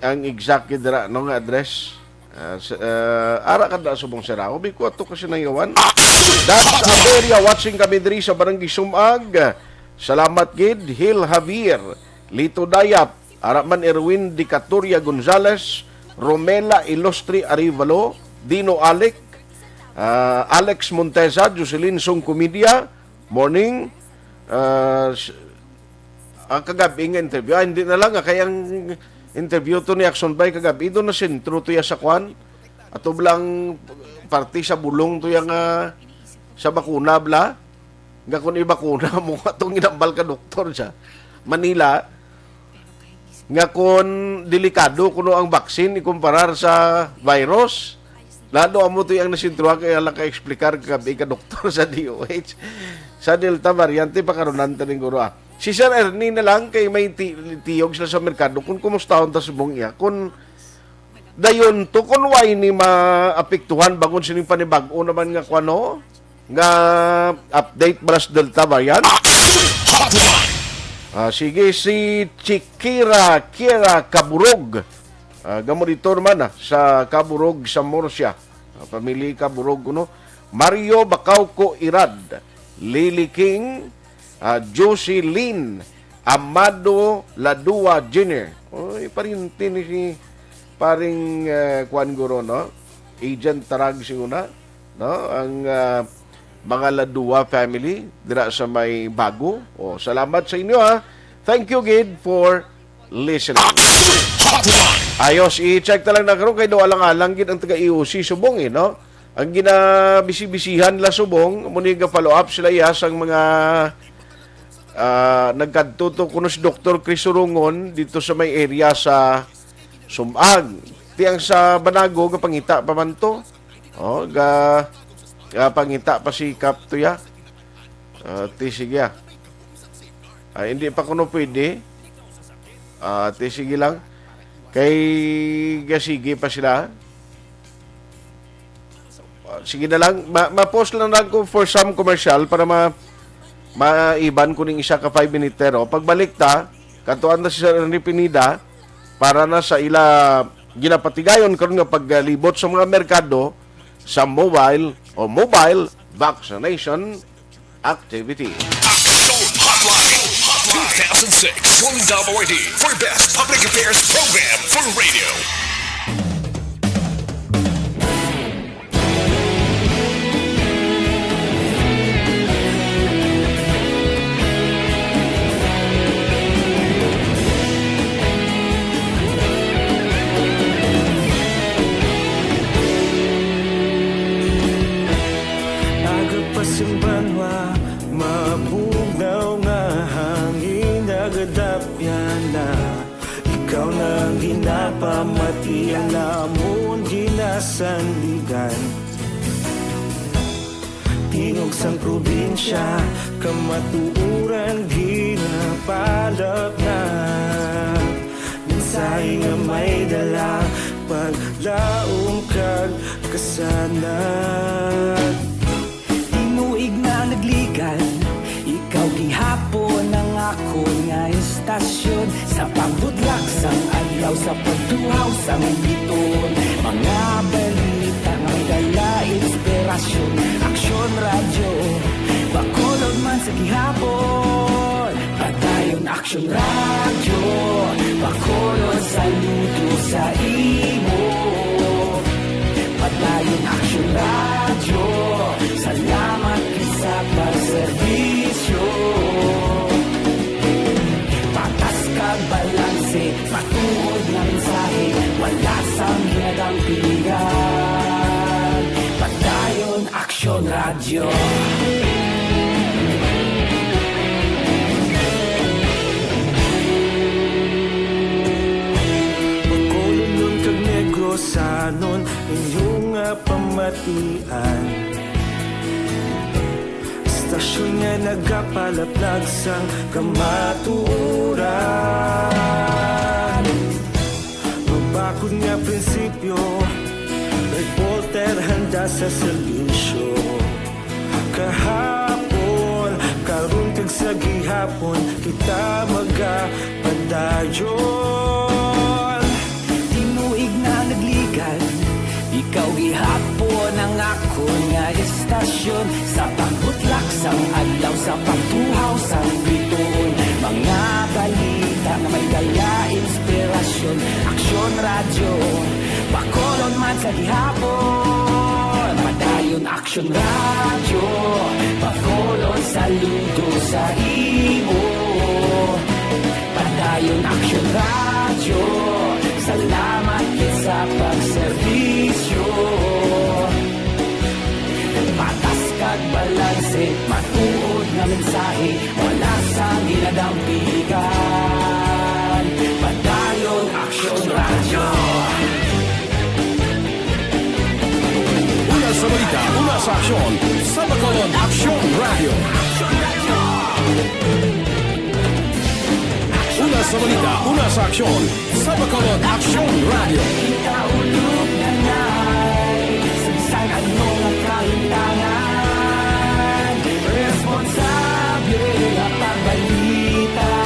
ang exact gid dira, no, nga address. Ah, sa, ah, ara ka da subong, sir, ah. Ubi ko ato kasi nang yawan. That's Averia, watching kami diri sa Barangay Sumag. Salamat gid, Hil Javier, Lito Dayap, ara man Erwin Dicatoria Gonzales, Romela Ilustre Arevalo, Dino Alic, ah, Alex Montesa, Jocelyn Song Comedia, morning. Ah, s-, ang kagabi nga interview, ah, hindi na lang, ah, kay ang Interview to ni Action Bay kagabi, doon na sentro to ya sa kwan. Ato blang parte sa bulong to ya nga sa bakuna bla. Nga kung ibakuna mo atong ginambal ka doktor sa Manila, nga kung delikado kuno ang vaccine ikumparar sa virus, lalo amo to ang nasentro kay lang ka-explicar kagabi ka doktor sa D O H. Sa Delta variante, pakarunan ta ning guro, ah. Si Sir Ernie na lang kay may ti-, tiyog sila sa merkado kung kumustahon ta subong iya. Kung dayon to, kung way ni maapektuhan bangon sining panibag-o naman nga kwano, nga update bala sa Delta variant. Action Hotline. Ah, sige, si Chikira Kira Kaburog. Ah, gamo dito naman, ah, sa Kaburog, sa Murcia. Ah, pamili Kaburog, no? Mario Bacauco Irad, Lily King, ah, Josie Lynn, Amado Ladua Junior. Oy, pariente ni si paring, eh, Kwan Guro, no? Agent Tarag singuna, no? Ang, ah, mga Ladua family dira sa may bago. Oh, salamat sa inyo, ha. Thank you gid for listening. Action Hotline. Ayos, i-check ta lang na karon kay daw alang-alang gid ang taga E O C subong, eh, no? Ang ginabisi-bisihan la subong, amo ni ga-follow up sila iya sang mga, ah, nagkadto to kuno si Doktor Chris Surungon dito sa may area sa Sumag. Ti ang sa Banago, gapangita pa man to. Oh, ga, gapangita pa si Kap to ya. Ah, ti sige, ah. Ah, hindi pa kuno pwede. Ah, ti sige lang. Kay gasige pa sila. Ah, sige na lang. Ma-, ma-pause lang lang ko for some commercial para ma-, maiban ko ning isa ka five minute, pero pagbalik ta, katuan na si Sir Ernie Pineda para na sa ila ginapatigayon karon nga paglibot sa mga merkado sa mobile o mobile vaccination activity. Action Hotline two thousand six Golden Dove Awardee for Best Public Affairs Program for Radio. Aga pa sing banwa, mabugnaw nga hangin, nagadapyan na. Ikaw na ang ginapamati, ang amon ginasandigan. Tingog sang probinsya, kamatuoran ginapalapnag. Mensahe nga may dala, paglaom kag kasanag. Tinuig na nagligad, ikaw gihapon ang akon nga estasyon. Sa pagbudlak sang adlaw, sa pagtuhaw sang biton, mga balita nga may dala inspirasyon. Aksyon Radyo, Bacolod man sa gihapon. Padayon Aksyon Radyo, Bacolod, saludo sa imo. Padayon Aksyon Radyo, salamat gid sa pagserbisyo. Patas kag balanse, matuod nga mensahe, wala sang ginadampigan. Padayon Aksyon Radyo. Bacolod kag Negrosanon, inyo nga pamatian. Estasyon nga nagapalaplag sang kamatuoran. Mabakod nga prinsipyo, reporter handa sa serbisyo. Kahapon, karon kag sa gihapon, kita magapadayon. Tinuig na nagligad, ikaw gihapon ang akon nga estasyon. Sa pagbutlak sang adlaw, sa pagtuhaw sang bituon, mga balita nga may dala inspirasyon. Aksyon Radyo, Bacolod man sa gihapon. Padayon Aksyon Radyo, Bacolod, saludo sa imo. Padayon Aksyon Radyo. Radyo, salamat gid sa pagserbisyo. Patas kag balanse, matuod nga mensahe, wala sang ginadampigan. Padayon Aksyon Radyo. Una sa balita, una sa aksyon, sa Bacolod Aksyon Radyo. Una sa balita, una sa aksyon, sa Bacolod Aksyon Radyo. Kita ulog na nay, sa bisan ano nga kahintangan, responsable nga pagbalita,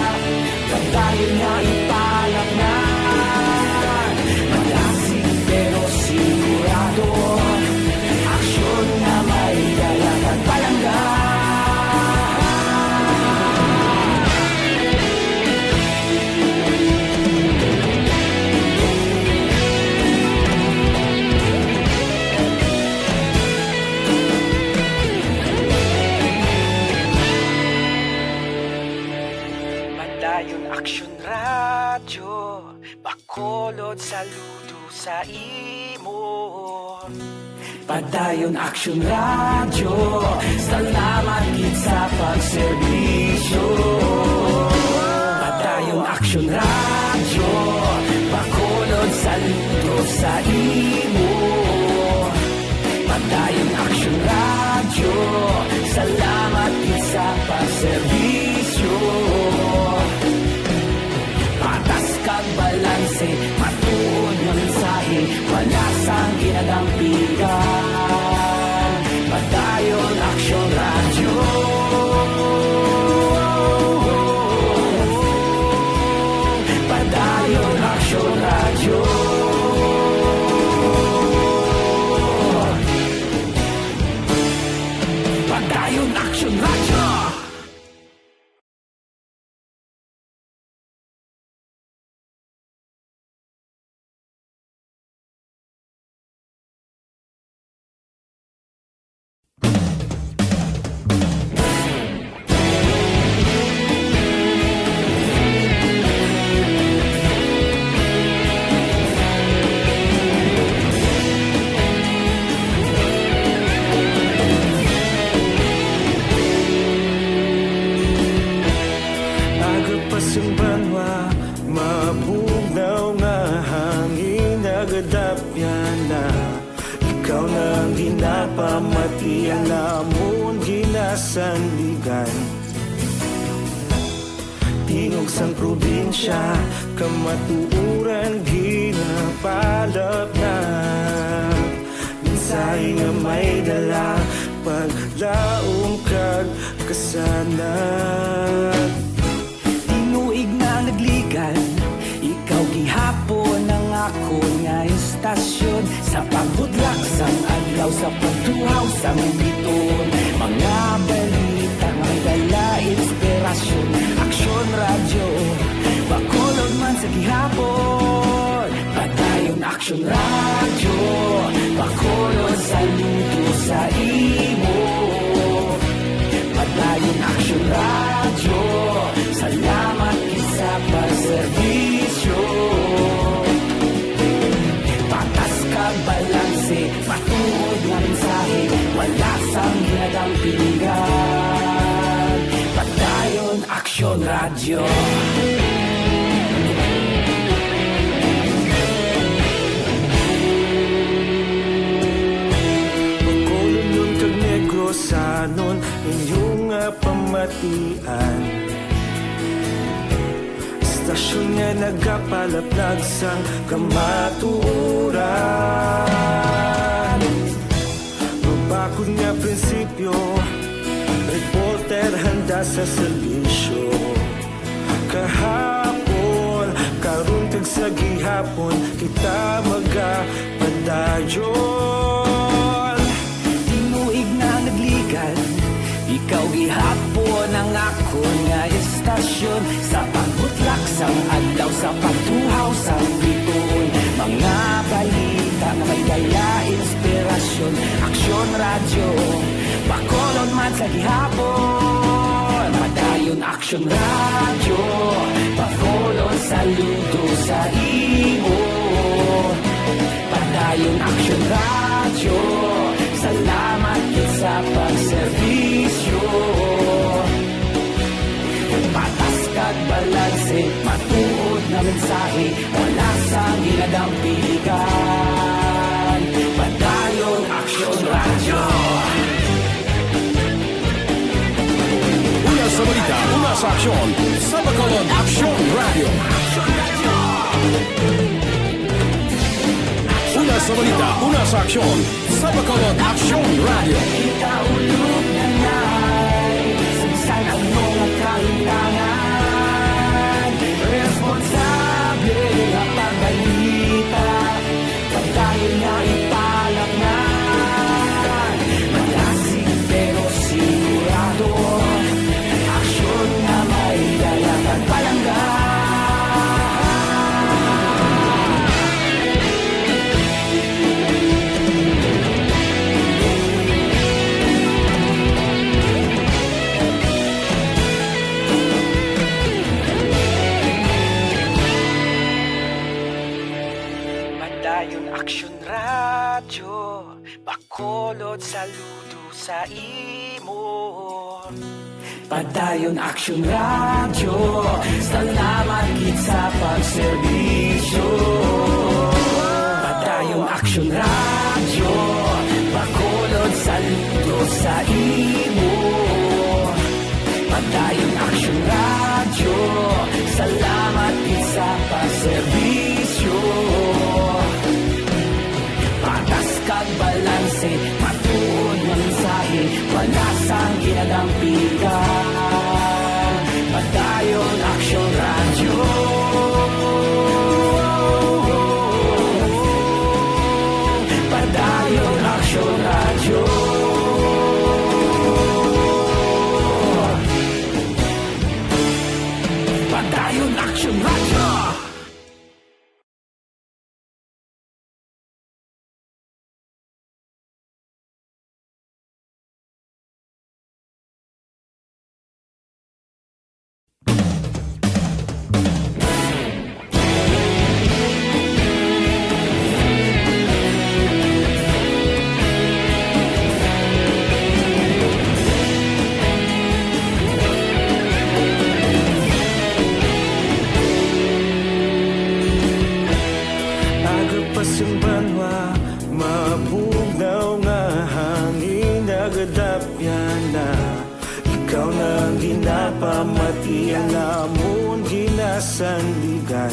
padayon nga ipalatnan. Malasig pero sigurado, aksyon nga may dala kag palangga. Padayon Aksyon Radyo, Bacolod, saludo sa imo. Padayon Aksyon Radyo, salamat gid sa pagserbisyo. Padayon Aksyon Radyo, Bacolod, saludo sa imo. Padayon Aksyon Radyo, salamat gid sa pagserbisyo. Patas kag balanse, matuod nga mensahe, wala sang ginadampigan. Padayon Aksyon Radyo. Padayon Aksyon Radyo. Padayon Aksyon Radyo. Aga pa sang banwa, mabugnaw nga hangin, nagadapyan na. Ikaw na ang ginapamatian namon ginasandigan. Tingog sang probinsya, kamatuoran ginapalapnap. Mensahe nga may dala, paglaom kag kasanag. Tinuig na nagligad, ikaw gihapon ang akon nga istasyon. Sa pagbudlak sang adlaw, sa pagtuhaw sang biton, mga balita may dala inspirasyon. Aksyon Radyo, Bacolod man sa gihapon. Padayon Aksyon Radyo, Bacolod, saludo sa imo. Padayon Aksyon Radyo, salamat gid sa pagserbisyo. Patas kag balanse, matuod nga mensahe, wala sang ginadampigan. Padayon Aksyon Radyo. Bacolodnon kag Negrosanon, inyo nga pamatian. Istasyon nga nagapalaplag sang kamatuoran. Mabakod nga prinsipyo, reporter handa sa serbisyo. Kahapon, karon, kag sa gihapon, kita magapadayon. Tinuig na nagligad, ikaw gihapon ang akon nga istasyon. Sa pagbutlak sang adlaw, sa pagtuhaw sang bituon, mga balita nga may dala inspirasyon. Aksyon Radyo, Bacolod man sa gihapon. Padayon Action Radyo, pakulon saludo sa imo. Padayon Action Radyo, salamat gid sa pagserbisyo. Patas kag balanse, matuod nga mensahe, wala sang ginadampigan. Padayon Action Radyo. Una sa balita, una sa aksyon, sa Bacolod Action Radio. Una sa balita, una sa aksyon, sa Bacolod Action Radio. Ikaulog na na'y sagsag ang mga kahintangan. Responsable nga pagbalita, pagdayon nga ipalaknan. Malasig pero sigurado, aksyon nga may dala kag palangga. Padayon Action Radyo, Bacolod, saludo sa imo. Padayon Action Radyo, salamat gid sa pagserbisyo. Padayon Action Radyo, Bacolod, saludo sa imo. Padayon Action Radyo, salamat gid sa pagserbisyo. Patas kag balanse, matuod nga mensahe, wala sang ginadampigan. Padayon Action Radyo. Padayon Action Radyo. Padayon Action Radyo. Aga pa sang banwa, mabugnaw nga hangin nagadapyan na. Ikaw na ang ginapamati, ang amon ginasandigan.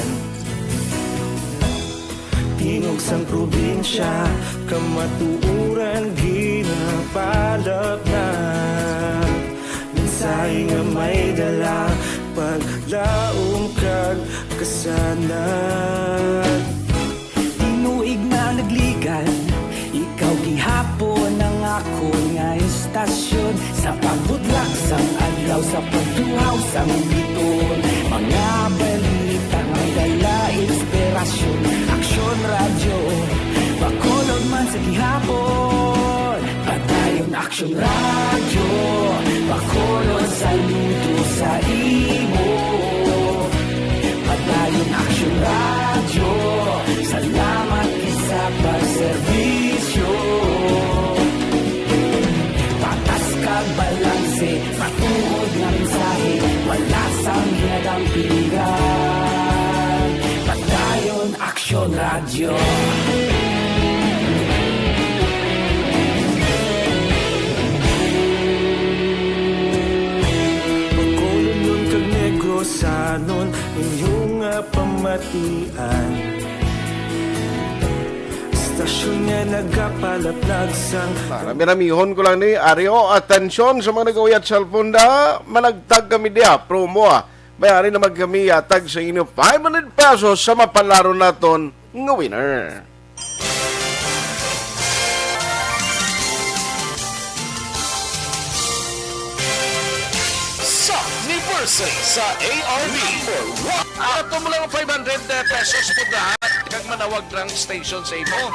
Tingog sang probinsya, kamatuoran ginapalapnag. Mensahe nga may dala, paglaom kag kasanag. Tinuig na nagligan, ikaw gihapon ang akon nga istasyon. Sa pagbutlak sang adlaw, sa pagtuhaw sang biton, mga balita may dala inspirasyon. Aksyon Radyo, Bacolod man sa gihapon. Padayon Aksyon Radyo, Bacolod, saludo sa imo. Padayon Aksyon Radyo, salamat gid sa pagserbisyo. Patas kag balanse, matuod nga mensahe, wala sang ginadampigan. Padayon Aksyon Radyo. Bacolodnon kag Negrosanon, inyo nga pamatian. Istasyon nga nagapalaplag sang Rami-ramihon ko lang ni Ario. Atensyon sa mga nag-uyat sa Alfonda, managtag kami diha, promo, ah. May ari naman kami yatag sa inyo five hundred pesos sa mapalaron naton nga winner. Sa anniversary sa A R B. Number one. Ato mo lang five hundred pesos po na. Ang manawag lang station sa imo.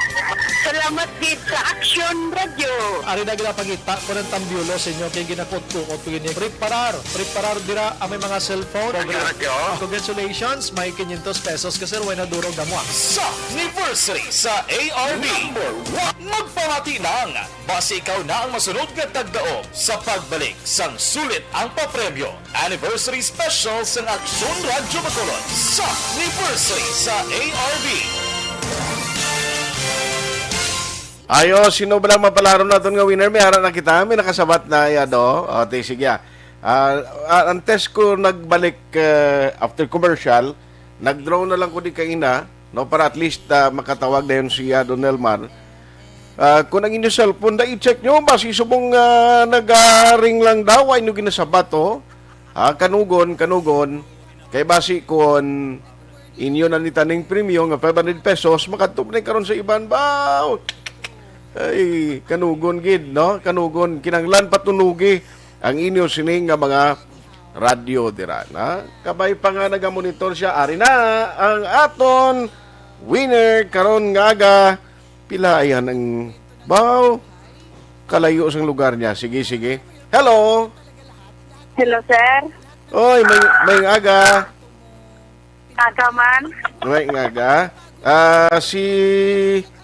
Salamat gid sa Action Radio. Ari na ginapangita ko ng tambyulo sa inyo kay ginakot-kuot ko gini. Preparar, preparar dira ang may mga cellphone. Radyo. Congratulations, may quinientos pesos ka, sir, way na durog gamwa. Sa anniversary sa A R B. Number one. Magpamati lang. Basi ikaw na ang masunod nga tagdaog sa pagbalik sang sulit ang papremyo. Anniversary Special sang Aksyon Radyo Bacolod sa anniversary sa A R B. Ayo, sino ba lang mapalaro naton nga winner? May ara na kita, may nakasabat na, yado. O, ti, sige, ah. Ah, ah, antes ko nagbalik, eh, after commercial, nag-draw na lang ko di kaina, no, para at least, ah, makatawag na yun si, ah, Don Elmar. Ah, kung ang inyo cellphone, da i-check nyo, basi subong, ah, nagaring lang daw, ay nyo ginasabat, oh. Ah, kanugon, kanugon. Kay basi kung inyo na ni taning premyo nga five hundred pesos, makadto man karon sa iban, baw. Ay, kanugon gid, no? Kanugon, kinahanglan patunugi ang inyo sini nga mga radyo dira, na? Kabay pa nga nagamonitor siya, ari na ang aton winner karon nga aga. Pila ayan ang, baw, kalayo sang lugar niya. Sige, sige. Hello. Hello, sir. Oy, may, may aga. Aga man. May aga. Ah, si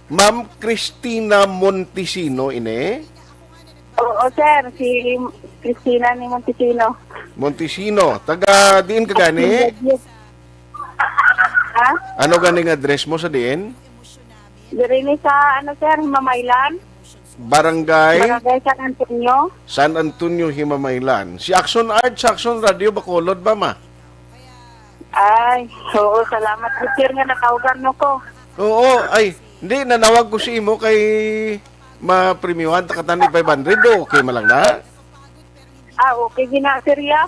Ma'am Christina Montesino ini. Oo, sir. Si Christina ni Montesino. Montesino. Taga diin ka gani? Ha? Ano gani nga address mo sa diin? Diri ni sa, ano, sir, Mamaylan. Barangay? Barangay San Antonio. San Antonio, Himamaylan. Si Action Art, sa Action Radio Bacolod ba, ma? Ay, oo, salamat gid, sir, nga natawgan mo ko. Oo, ay, hindi, nanawag ko si imo kay mapremyuhan ta ka tani five hundred, do, okay man lang na? Ah, okay, gina, sir, ya.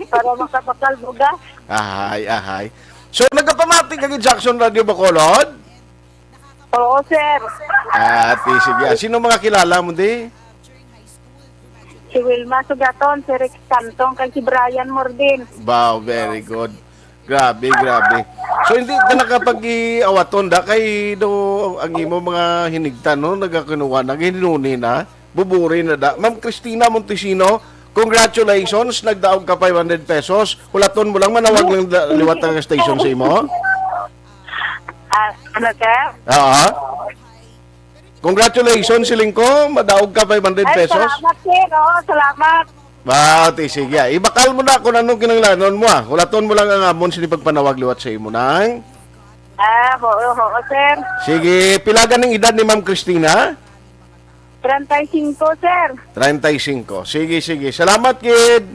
Para makabakal bugas. Ahay, ahay. So, nagapamati ka gid sa Action Radio Bacolod? Oo, sir. Ah, ti, sige. Ah, sino mga kilala mo di? Si Wilma Sugaton, si Rex Cantong, kag si Brian Mordin. Wow, very good. Grabe, grabe. So, hindi ka nakapag-iawaton da kay do ang imo mga hinigtan, no? Nagakinuha, naghinuni na. Buburi na da. Ma'am Christina Montesino, congratulations. Nagdaog ka five hundred pesos. Hulaton mo lang, manawag lang da- liwat ang station sa imo. Ah, ano, sir? Oo. Congratulations, siling ko. Madaog ka five hundred Ay, pesos. Salamat, sir. Oo, salamat. Ba, ti, sige. Ibakal mo na kung anong kinanglanon mo, ah. Hulaton mo lang ang amon sini pagpanawag liwat sa imo nang. Ah, oo, oo, sir. Sige, pila ganing edad ni Ma'am Christina? Treinta y cinco, sir. Treinta y cinco. Sige, sige. Salamat, kid.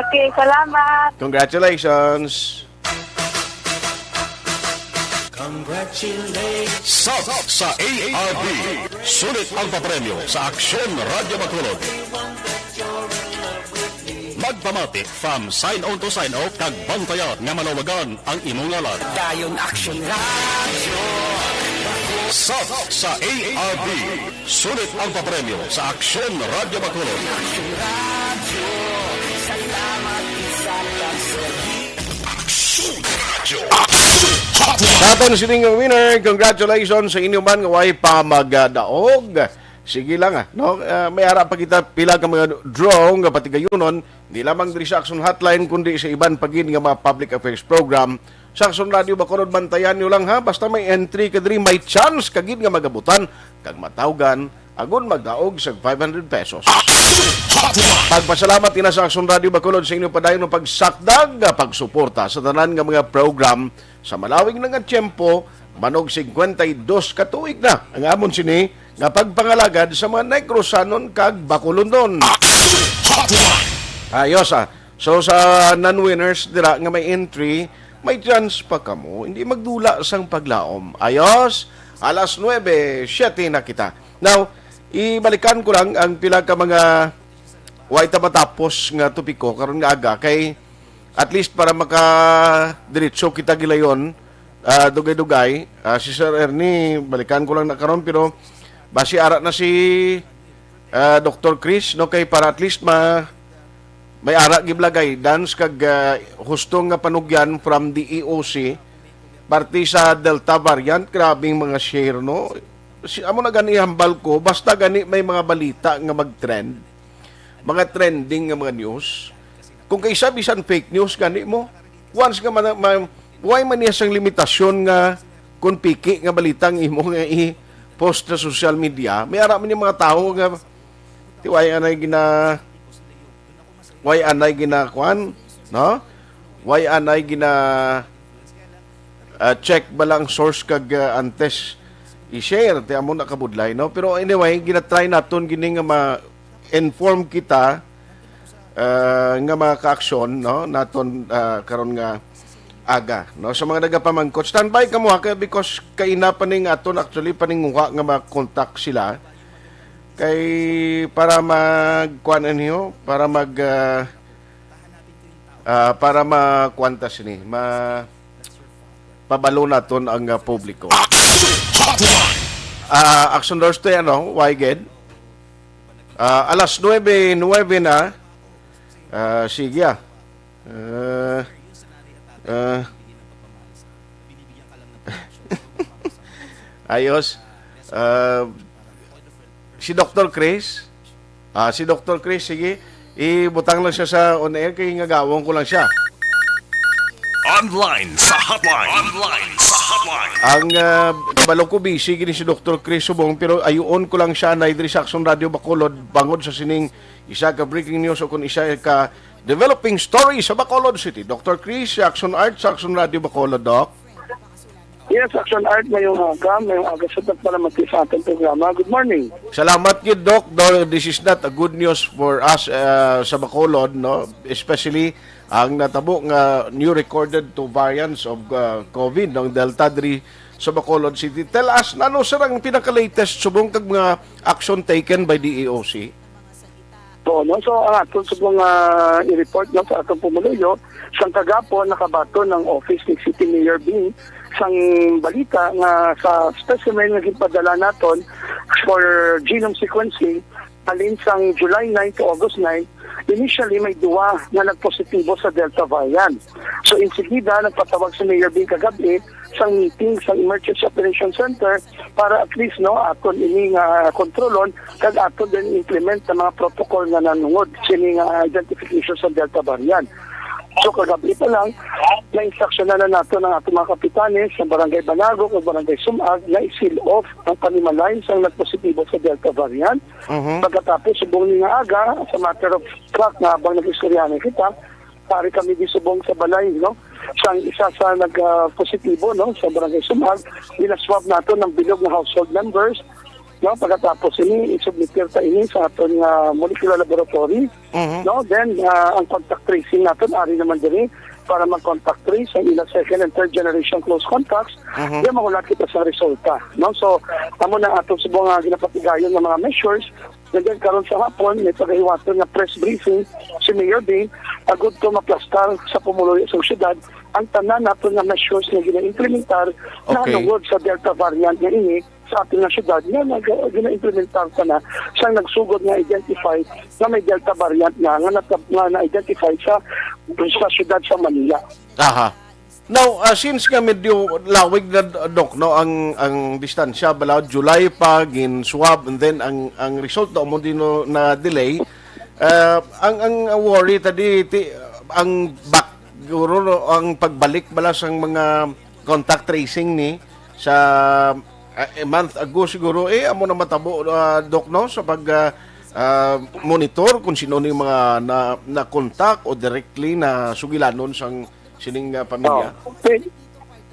Okay, salamat. Congratulations. Congratulations. Sub sa A R B. Sulit ang papremyo sa Aksyon Radyo Bacolod. Magpamati from sign on to sign off kag bantayan nga malawagan ang imong ngalan. Dayon Aksyon Radyo. Sub sa A R B. Sulit ang papremyo sa Aksyon Radyo Bacolod. Aksyon Radyo. Salamat, isa lang sa Aksyon Radyo. Aksyon Hotline. Sa aton sining winner, congratulations sa inyo man nga way pa magdaog. Sige lang, ah, no? Ah, may ara pa kita pila ka mga draw nga patigayunon, di lamang diri sa Action Hotline, kundi sa iban pa gid nga mga public affairs program. Sa Action Radio Bacolod, bantayan nyo lang, ha. Basta may entry ka diri, may chance ka gid nga magabutan kag matawgan, agon magdaog sa five hundred pesos. Pagpasalamat ina sa Action Radio Bacolod sa inyo padayon nga pagsakdag, ah, pagsuporta sa tanan nga mga program sa malawig na nga tiyempo, manog cincuenta y dos ka tuig na ang amon sini nga pagpangalagad sa mga Negrosanon kag Bacolodnon. Ayos, ah. So, sa non-winners dira nga may entry, may chance pa kamo. Hindi magdula sang paglaom. Ayos? Alas nuebe, siyete na kita. Now, ibalikan ko lang ang pila ka mga way ta matapos nga topiko karon nga aga kay at least para maka diretso kita gilayon, ah, dugay-dugay. Ah, si Sir Ernie, balikan ko lang na karon, pero basi ara na si, ah, Doktor Chris, no, kay para at least ma-, may ara gibla guidance kag, ah, husto nga panugyan from the E O C. parte sa Delta variant, grabing mga share, no? Si, amo na gani hambal ko, basta gani may mga balita nga mag-trend, mga trending nga mga news, kung kaisa bisan fake news gani mo, once nga ma-, ma-, why man niya sang limitasyon nga kung piki nga balita ang imo nga i-post sa social media, may ara man yung mga tao nga, ti, why anay gina-, why anay ginakuan, no? Why anay gina-, ah, check bala ang source kag, ah, antes i-share, ti amo na kabudlay, no? Pero anyway, ginatry naton gini nga ma-inform kita, ah, nga mga kaaksyon, no, naton, ah, karon nga aga, no? Sa mga nagapamangkot, standby kamo ha, kay, because kaina pa ning aton actually paninguha nga ma-contact sila. Kay para mag-kuan niyo, para mag, ah, ah, para ma-kuan ta sini, ma-, pabalo naton ang, ah, publiko. Action Hotline! Ah, Action Thursday, ano, why gid? Ah, alas nuebe, nuebe na. Ah, sige, ah. Ah, ah. Ayos. Ah, si Doktor Chris? Ah, si Doktor Chris, sige. Ibutang lang siya sa on air kay ngagawon ko lang siya. Online sa hotline. Online sa hotline. Ang, ah, kabalo ko, busy gini si Doktor Chris Subong, pero ayuon ko lang siya na diri sa Action Radio Bacolod bangod sa sining isa ka breaking news o kung isa ka developing story sa Bacolod City. Doktor Chris, sa Action Art, sa Action Radio Bacolod, Doc. Yes, Action Art, mayong aga, mayong aga sa pagpalamati sa ating programa. Good morning. Salamat gid, Doc. Though this is not a good news for us, uh, sa Bacolod, no? Especially ang natabo nga new recorded two variants of, uh, COVID, ng Delta diri sa Bacolod City. Tell us, ano, sir, ang pinaka-latest subong kag mga action taken by the E O C? Oo, no? So, ang aton subong, ah, i-report, no, sa atong pumuluyo, sang kagapon, nakabaton ang office ni City Mayor Bing sang balita nga sa specimen nga ginpadala naton for genome sequencing, halin sang July nine to August nine, initially may duwa nga nagpositibo sa Delta variant. So, insigida, nagpatawag si Mayor Bing kagab-i sang meeting sa Emergency Operation Center para at least, no, aton ini nga kontrolon kag aton din implement ang mga protocol nga nanungod sini nga identification sa Delta variant. So, kagabi pa lang, na-instructionan na nato ang aton mga kapitanes sa Barangay Banago ug Barangay Sumag na i-seal off ang panimalay sang nagpositibo sa Delta variant. Mhm. Pagkatapos, subong ni nga aga, sa matter of fact, nga habang nag-istoryahan kita, pari kami di subong sa balay, no? Sang isa sa nag-positibo, no, sa Barangay Sumag, ginaswab nato ng bilog nga household members, no? Pagkatapos ini, isubmitir ta ini sa aton nga molecular laboratory, Mhm. no? Then, ah, ang contact tracing naton, ari naman diri para mag-contact trace ang ilang second and third generation close contacts, Mhm. then mahulat kita sa resulta, no? So, amo na ato subong nga ginapatigayon nga mga measures. And then, karon sa hapon, may pagahiwaton nga press briefing si Mayor Bing, agud to maplastar sa pumuluyo sa syudad ang tanan naton nga measures nga gina-implementar Okay. nahanungod sa Delta variant nga ini sa aton nga syudad nga nag-, gina-implementar pa na sang nagsugod nga identify nga may Delta variant na, nga nata-, nga na-identify sa, sa syudad sa Manila. Aha. Now, ah, since nga medyo lawig na, Doc, no, ang, ang distansya, bala, July pa, gin-swab, and then ang, ang result na mo din, no, na delay. Ah, ang, ang worry tadi, ti, ang back, siguro, no, ang pagbalik bala sang mga contact tracing ni sa, ah, a month ago siguro, eh, amo na matabo, ah, Doc, no, sa pag, ah, ah, monitor kung sino ni mga na, na-contact o directly na sugilanon sang sining, ah, pamilya? Oh. Okay.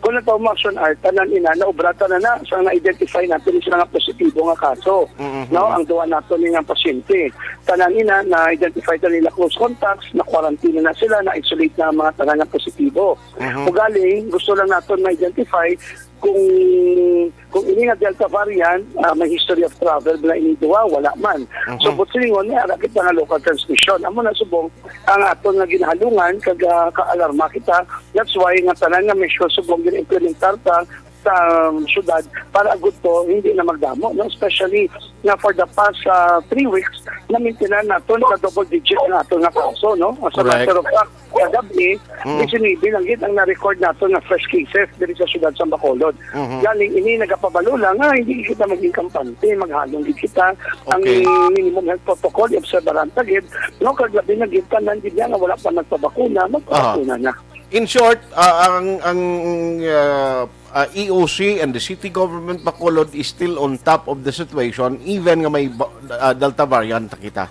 Kung nagpaumaksyon, Art, tanan ina, naobratan na na sa na-identify natin sa mga positibo nga kaso. Mhm, No, mhm. Ang duwa nato ni nga pasyente. Tanan ina, na-identify na nila close contacts, na-quarantine na sila, na-isolate na ang mga tanan nga positibo. Mhm. Ugaling, gusto lang naton ma-identify kung, kung ini nga Delta variant, ah, may history of travel ba na ini duwa, wala man. Mhm. So, but silingon, may ara kita nga local transmission. Amo na subong, ang aton nga ginahalungan, kag, ah, kaalarma kita. That's why nga tanan nga measure subong gina-implementar ta, sa syudad para agud to hindi na magdamo, no? Especially na for the past ah, three weeks, namintinan nato na double digit ang ato nga kaso, no? As a Correct. matter of fact, kagabi, Mm. disinuybe lang gid ang na-record nato nga fresh cases diri sa syudad sa Bacolod. Mhm. Galing ini nagapabalo lang nga hindi kita maging kampante, maghalong gid kita. Ang Okay. minimum health protocol, i-obserbaran ta gid, no? Kag labi na gid tanan gid nga wala pa nagpabakuna, magpabakuna na. In short, ah, ang ang ah, ah, E O C and the city government Bacolod is still on top of the situation, even nga may ba- ah, Delta variant na kita.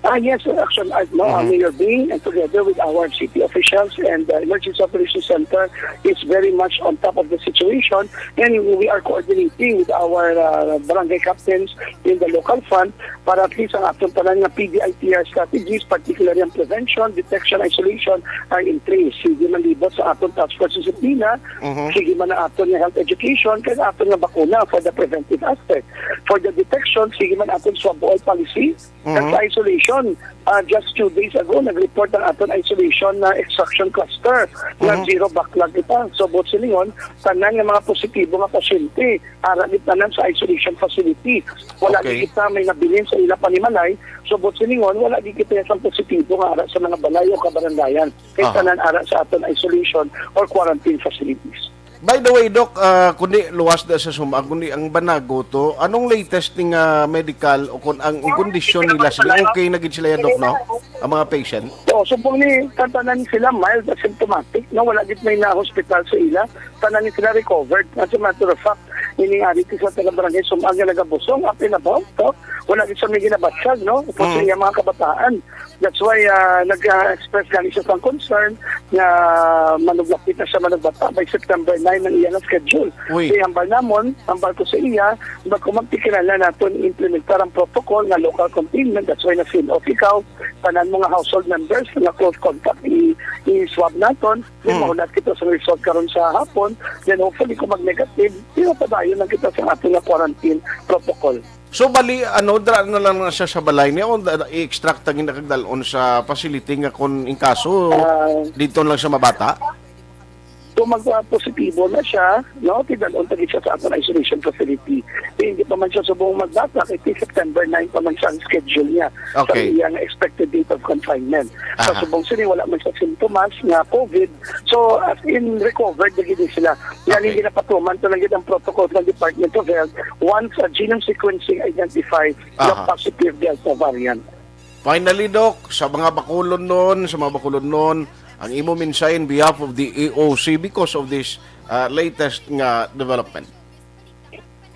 Ah, yes, Sir Action Art, no? Uh, Mayor Bing, and together with our city officials and the Emergency Operations Center is very much on top of the situation, and we are coordinating with our uh, barangay captains in the local front para at least ang atong tanan nga P D I T R strategies, particularly ang prevention, detection, isolation, are in place. Sige man libot sa atong task force disiplina, Mhm. sige man ang aton nga health education, kag aton nga bakuna for the preventive aspect. For the detection, sige man aton swab all policy, Mhm. At sa isolation, ah, just two days ago, nag-report ang aton isolation na extraction cluster na Mhm. zero backlog kita. So, buot silingon, tanan nga mga positibo nga pasyente, ara gid tanan sa isolation facility. Wala Okay. gid kita may nabilin sa ila panimalay. So, buot silingon, wala gid kita sa positibo nga ara sa mga balay o kabarangayan. Kay Aha. tanan ara sa aton isolation or quarantine facilities. By the way, Doc, ah, kundi luwas na sa suma, kundi ang banago to, anong latest ni nga medical o kung ang, ang kondisyon nila sila, okay na gid sila, Doc, no? Ang mga patient? Oo, subong ni tanan sila mild asymptomatic, no? Wala gid may na-hospital sa ila. Tanan ni sila recovered. As a matter of fact, ining ari ko sa taga Barangay Sumag nga nagabusong, up and about, to. Wala gid sa may ginabatyag, no? Upod sa Mm. iyang mga kabataan. That's why ah, nag-express gani siya sang concern nga manuglapit na siya manugbata by September nine ang iya nga schedule. Uy. Kaya hambal namon, hambal ko sa iya, bago magtikiran na naton implementar ang protocol nga local containment, that's why na-seal off ikaw, tanan mo nga household members nga close contact, i- i-swab naton, then Hmm. mahulat kita sa result karon sa hapon, then hopefully kung mag-negative, pinapadayon lang kita sa aton nga quarantine protocol. So, bali, ano, dira na lang na siya sa balay niya o da- i-extract ang ina kag dalon sa facility nga kung in kaso, Ah. dito lang siya mabata? Kung magpa-positibo na siya, no, tidalon ta gid siya sa aton isolation facility. Kaya hindi pa man siya subong magbata, kay ti September nine pa man siya ang schedule niya sa Okay. iyang expected date of confinement. Sa Aha. subong sini, wala man siya sintomas nga COVID. So, as in, recovered na gid sila. Yan Okay. yung ginapatuman to lang gid ang protocol ng Department of Health once a genome sequencing identify the Aha. positive Delta variant. Finally, Doc, sa mga Bacolod noon, sa mga Bacolod noon, ang imo mensahe in behalf of the E O C because of this ah, latest nga development?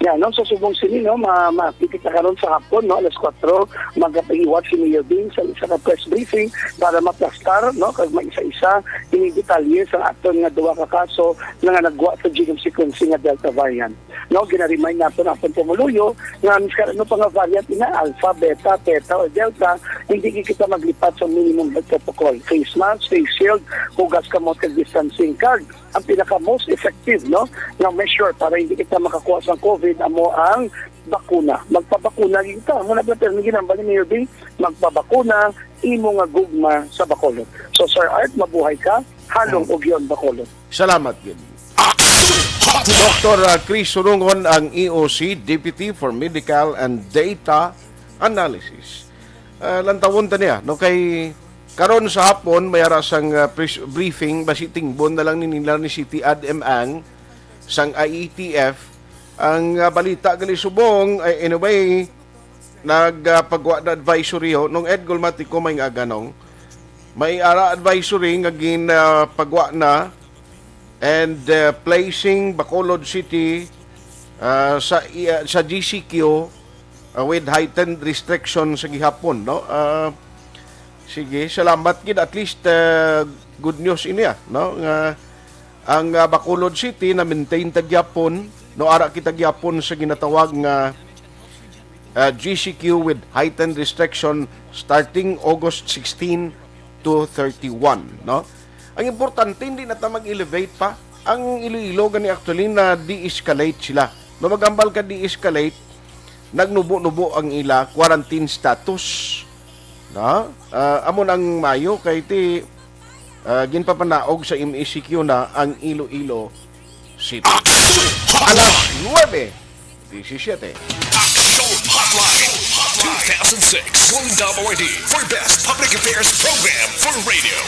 Yeah, no, sa subong sini, no, ma makikita karon sa hapon, no, alas kuwatro, magapahiwat si Mayor Ding sa isa ka press briefing para maplastar, no, kag maisa-isa ini detalye sa aton nga duha ka kaso na nga nagwa sa genome sequencing nga Delta variant. No, ginaremind nato na atong pumuluyo nga miski ano pa nga variant ina, Alpha, Beta, Theta, or Delta, hindi gid kita maglipat sa minimum health protocol. Face mask, face shield, hugas kamot kag distancing. Kag ang pinaka most effective, no, nga measure para hindi kita makakuha sa COVID amo ang bakuna. Magpabakuna gid ta. Amo na ba ang ginambal ni Mayor Bing? Magpabakuna, imo nga gugma sa Bacolod. So, Sir Art, mabuhay ka. Halong Hmm. ugyon, Bacolod. Salamat gid. Doktor, ah, Chris Surungon ang E O C, Deputy for Medical and Data Analysis. Ah, lantawon ta niya, no, kay karon sa hapon may ara sang ah, pres- briefing, basi tingbon na lang ni nila ni City Ad M Ang sang I E T F. Ang ah, balita gali subong ay, anyway, nagpagwa na advisory ho nung Ed Gulmatico may nga ganong may ara advisory nga ginpagwa na and uh, placing Bacolod City uh, sa uh, sa G C Q uh, with heightened restriction sa gihapon, no? Uh, sige, salamat gid, at least uh, good news ini, ah, no, nga ang uh, Bacolod City na maintain ta gyapon, no, ara kita gyapon sa ginatawag nga uh, G C Q with heightened restriction starting August sixteen to thirty-one, no? Ang importante, hindi na ta mag-elevate pa. Ang Iloilo gani actually na de-escalate sila. No, magambal ka de-escalate, nagnubo-nubo ang ila quarantine status. No? Ah, amo nang mayo kay ti ah, ginpapanaog sa M E C Q na ang Iloilo City. a las nuebe diecisiete. Action Hotline two thousand six. One W R D for Best Public Affairs Program for Radio.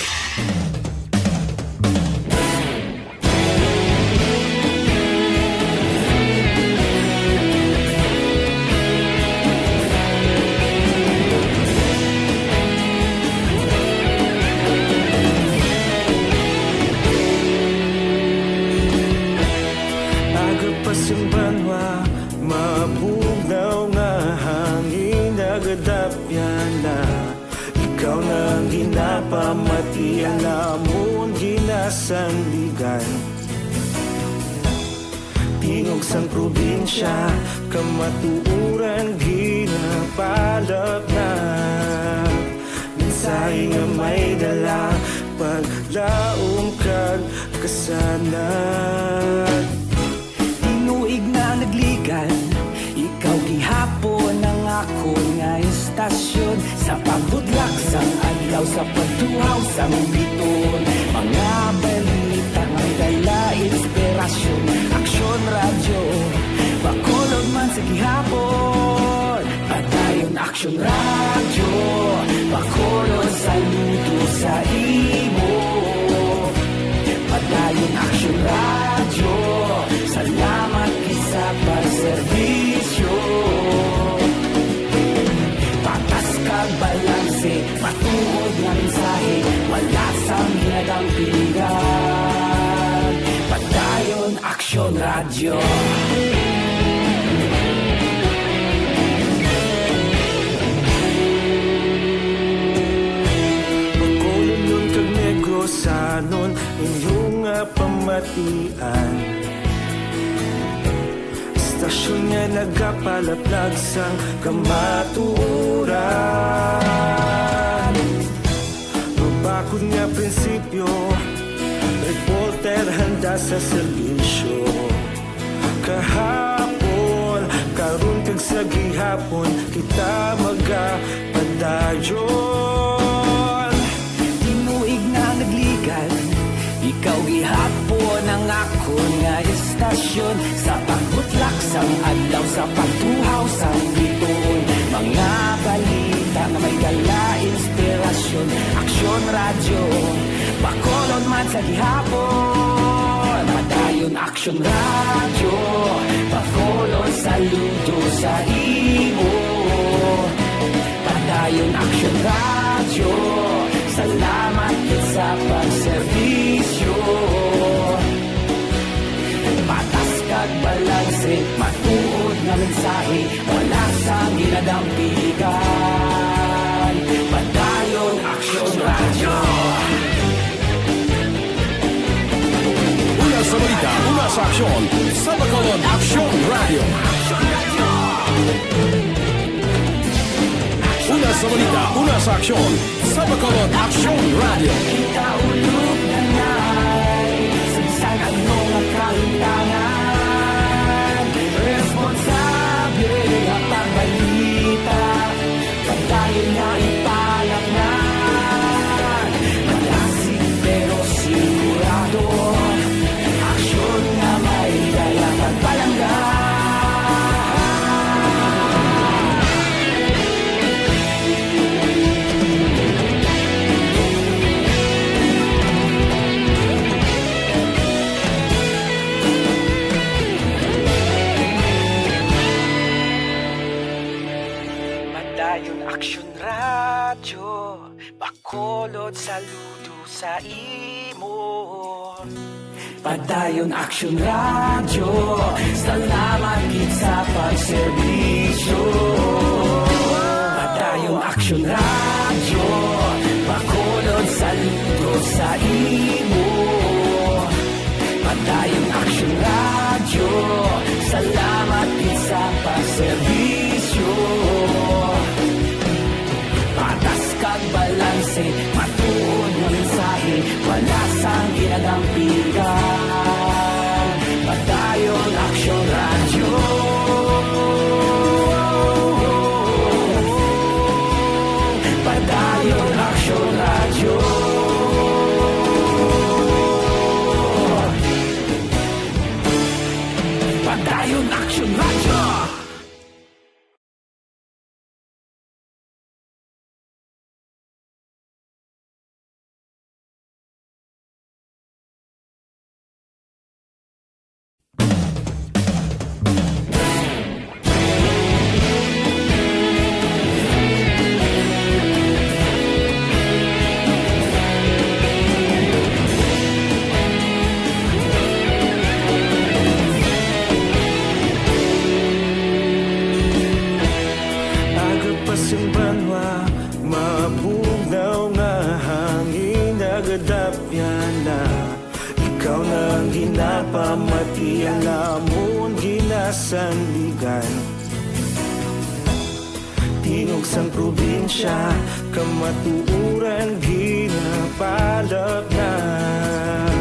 Aga pa sing banwa, mabugnaw nga hangin, nagadapyan na. Ikaw na ang ginapamatian, amon ginasandigan. Tingog sang probinsya, kamatuoran ginapalapnag. Mensahe nga may dala, paglaom kag kasanag. Tinuig na nagligan, ikaw gihapon ang akon nga istasyon. Sa pagbudlak sang adlaw, sa pagtuhaw sang biton, mga balita nga may dala inspirasyon. Aksyon Radyo, Bacolod man sa gihapon. Padayon Aksyon Radyo, Bacolod, saludo sa imo. Padayon Aksyon Radyo, salamat gid sa pagserbisyo. Patas kag balanse, matuod nga mensahe, wala sang ginadampigan. Padayon Aksyon Radyo. Bacolodnon kag Negrosanon, inyo nga pamatian. Istasyon nga nagapalaplag sang kamatuoran. Mabakod nga prinsipyo, reporter handa sa serbisyo. Kahapon, karon kag sa gihapon, kita magapadayon. Tinuig na nagligan, ikaw gihapon ang akon nga istasyon. Sa pagbutlak sang adlaw, sa pagtuhaw sang bituon, mga balita nga may dala inspirasyon. Aksyon Radyo, Bacolod man sa gihapon. Padayon Aksyon Radyo, Bacolod, saludo sa imo. Padayon Aksyon Radyo, salamat gid sa pagserbisyo. Patas kag balanse, matuod nga mensahe, wala sang ginadampigan. Padayon Aksyon Radyo. Una sa balita, una sa aksyon, sa Bacolod Aksyon Radyo. Una sa balita, una sa aksyon, sa Bacolod Aksyon Radyo. Kita ulog na nay, sa bisan ano nga kahimtangan, responsable nga pagbalita. Padayon nga ipalapngan, malasig pero sigurado. Aksyon nga may dala pagpalangga. Padayon Aksyon Radyo, Bacolod, saludo sa imo. Padayon Aksyon Radyo, salamat gid sa pagserbisyo. Padayon Aksyon Radyo, Bacolod, saludo sa imo. Padayon Aksyon Radyo, salamat gid sa pagserbisyo. Patas kag balanse, matuod nga mensahe, wala sang ginadampigan. Padayon Aksyon Radyo. Padayon Aksyon Radyo. Sandigan. Tingog sang probinsya, kamatuoran ginapalapnag.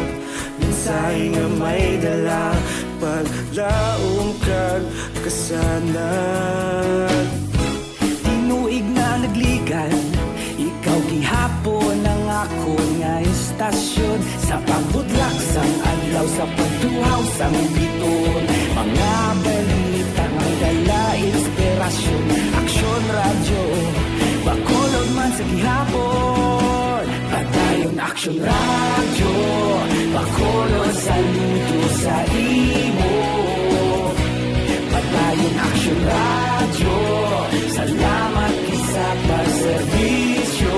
Mensahe nga may dala, paglaom kag kasanag. Tinuig na nagligan, ikaw gihapon ang akon nga istasyon. Sa pagbutlak sang adlaw, sa pagtuhaw sang biton, mga balita nga dala inspirasyon. Aksyon Radyo, Bacolod man sa gihapon. Padayon Aksyon Radyo, Bacolod, saludo sa imo. Padayon Aksyon Radyo, salamat gid sa pagserbisyo.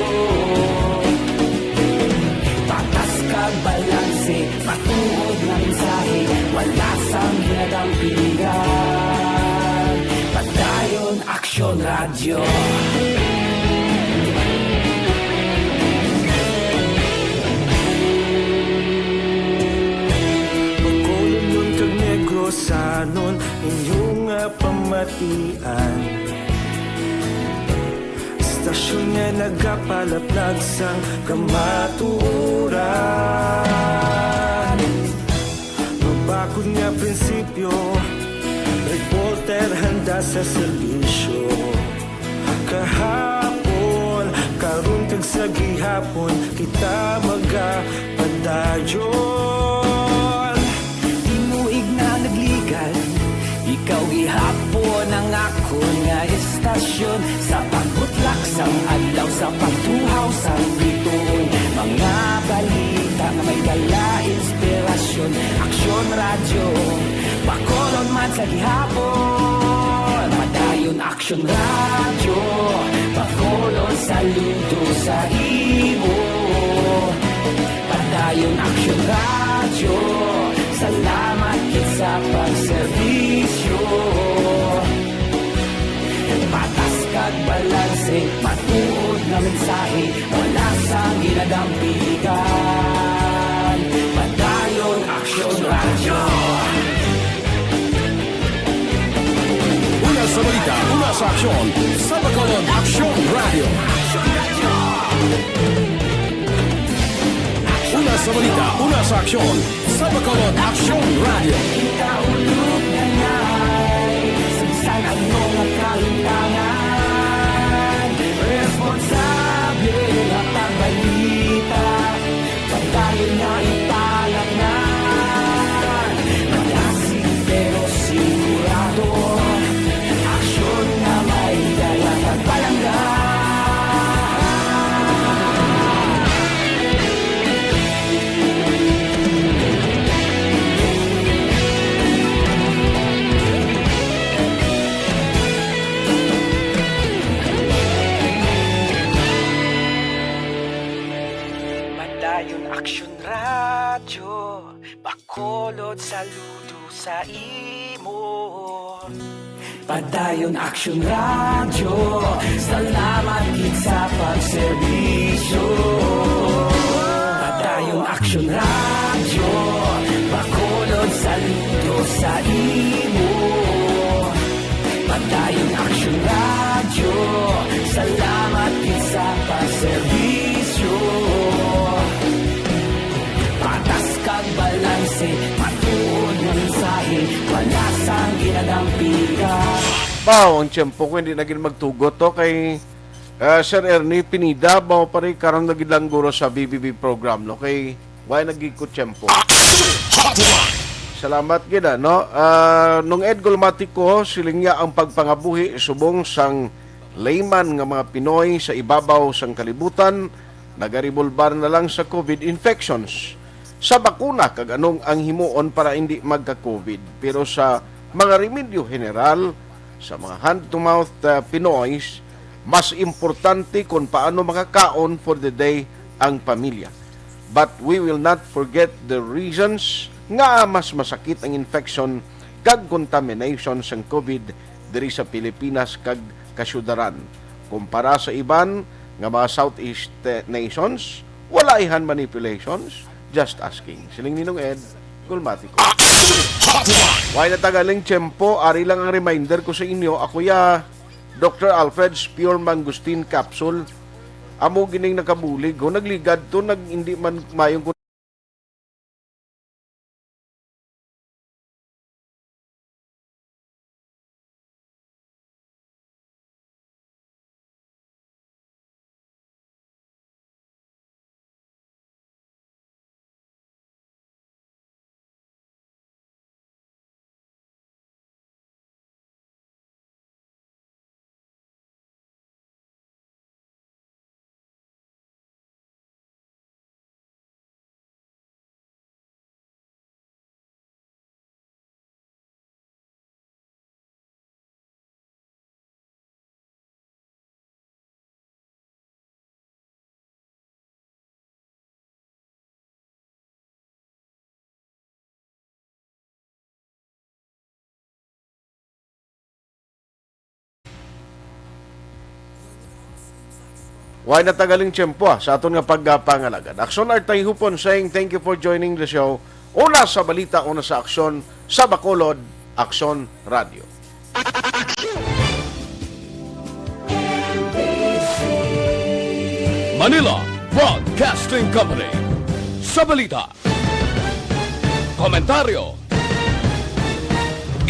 Patas kag balanse, matuod nga mensahe, wala sang ginadampigan. Padayon Aksyon Radyo. Bacolodnon kag Negrosanon, inyo nga pamatian. Istasyon nga nagapalaplag sang kamatuoran. Mabakod nga prinsipyo, reporter handa sa serbisyo. Kahapon, karon kag sa gihapon, kita magapadayon. Tinuig na nagligan, ikaw gihapon ang akon nga istasyon. Sa pagbutlak sang adlaw, sa pagtuhaw sang bituon, mga balita nga may dala inspirasyon. Aksyon Radyo, Bacolod man sa gihapon. Padayon Aksyon Radyo, Bacolod, saludo sa imo. Padayon Aksyon Radyo, salamat gid sa pagserbisyo. Patas kag balanse, matuod nga mensahe, wala sang ginadampigan. Padayon Aksyon Radyo. Una sa balita, una sa aksyon, sa Bacolod Aksyon Radyo. Una sa balita, una sa aksyon, sa Bacolod Aksyon Radyo. Kita ulog na ngay, sa bisan ano nga kahintangan, responsable nga pagbalita. Padayon nga ipalapngan, malasig pero sigurado. Aksyon nga may dala kag palangga. Padayon Aksyon Radyo, Bacolod, saludo sa imo. Padayon Aksyon Radyo, salamat gid sa pagserbisyo. Padayon Aksyon Radyo, Bacolod, saludo sa imo. Padayon Aksyon Radyo, salamat gid sa pagserbisyo. Patas kag balanse, matuod nga mensahe, wala sang ginadampigan. Baw, ang tiyempo ko hindi na gid magtugot to kay, ah, Sir Ernie Pineda, baw pare, karon na gid lang guro sa B B B program, no? Kay wala na gid ko tiyempo. Salamat gid, ah, no? Ah, Nung Ed Gulmatico, siling niya ang pagpangabuhi subong sang layman nga mga Pinoy sa ibabaw sang kalibutan, nagarebolbar na lang sa COVID infections. Sa bakuna kag anong ang himuon para hindi magka-COVID, pero sa mga remedyo general, sa mga hand-to-mouth, uh, Pinoys, mas importante kung paano makakaon for the day ang pamilya. But we will not forget the reasons nga mas masakit ang infection kag contamination sang COVID diri sa Pilipinas kag kasyudaran kumpara sa iban nga mga Southeast, eh, nations. Wala ihan manipulations. Just asking. Siling ni Nung Ed. Kulmatiko. Action Hotline! Way na tagaling tiyempo, ari lang ang reminder ko sa inyo, ako ya Doktor Alfred's Pure Mangosteen Capsule. Amo gining nakabulig, ho, nagligad to, nag, hindi man mayong Way na tagaling tiyempo, ah, sa aton nga pagpangalagad. Aksyon Artay Hupon saying thank you for joining the show. Una sa balita, una sa aksyon, sa Bacolod, Aksyon Radio. Manila Broadcasting Company. Sa balita, komentaryo,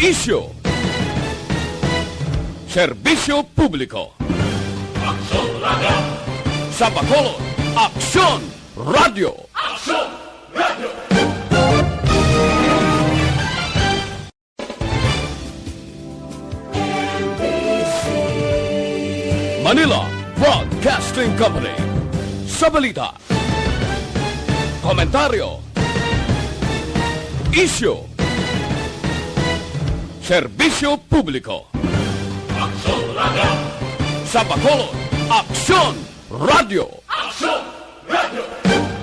isyu, serbisyo publiko. Aksyon Radio. Sa Bacolod, Aksyon Radio. Aksyon Radio. Manila Broadcasting Company. Sa balita, komentaryo, isyu, serbisyo publiko. Aksyon Radio. Sa Bacolod, Aksyon Radio. Aksyon Radio.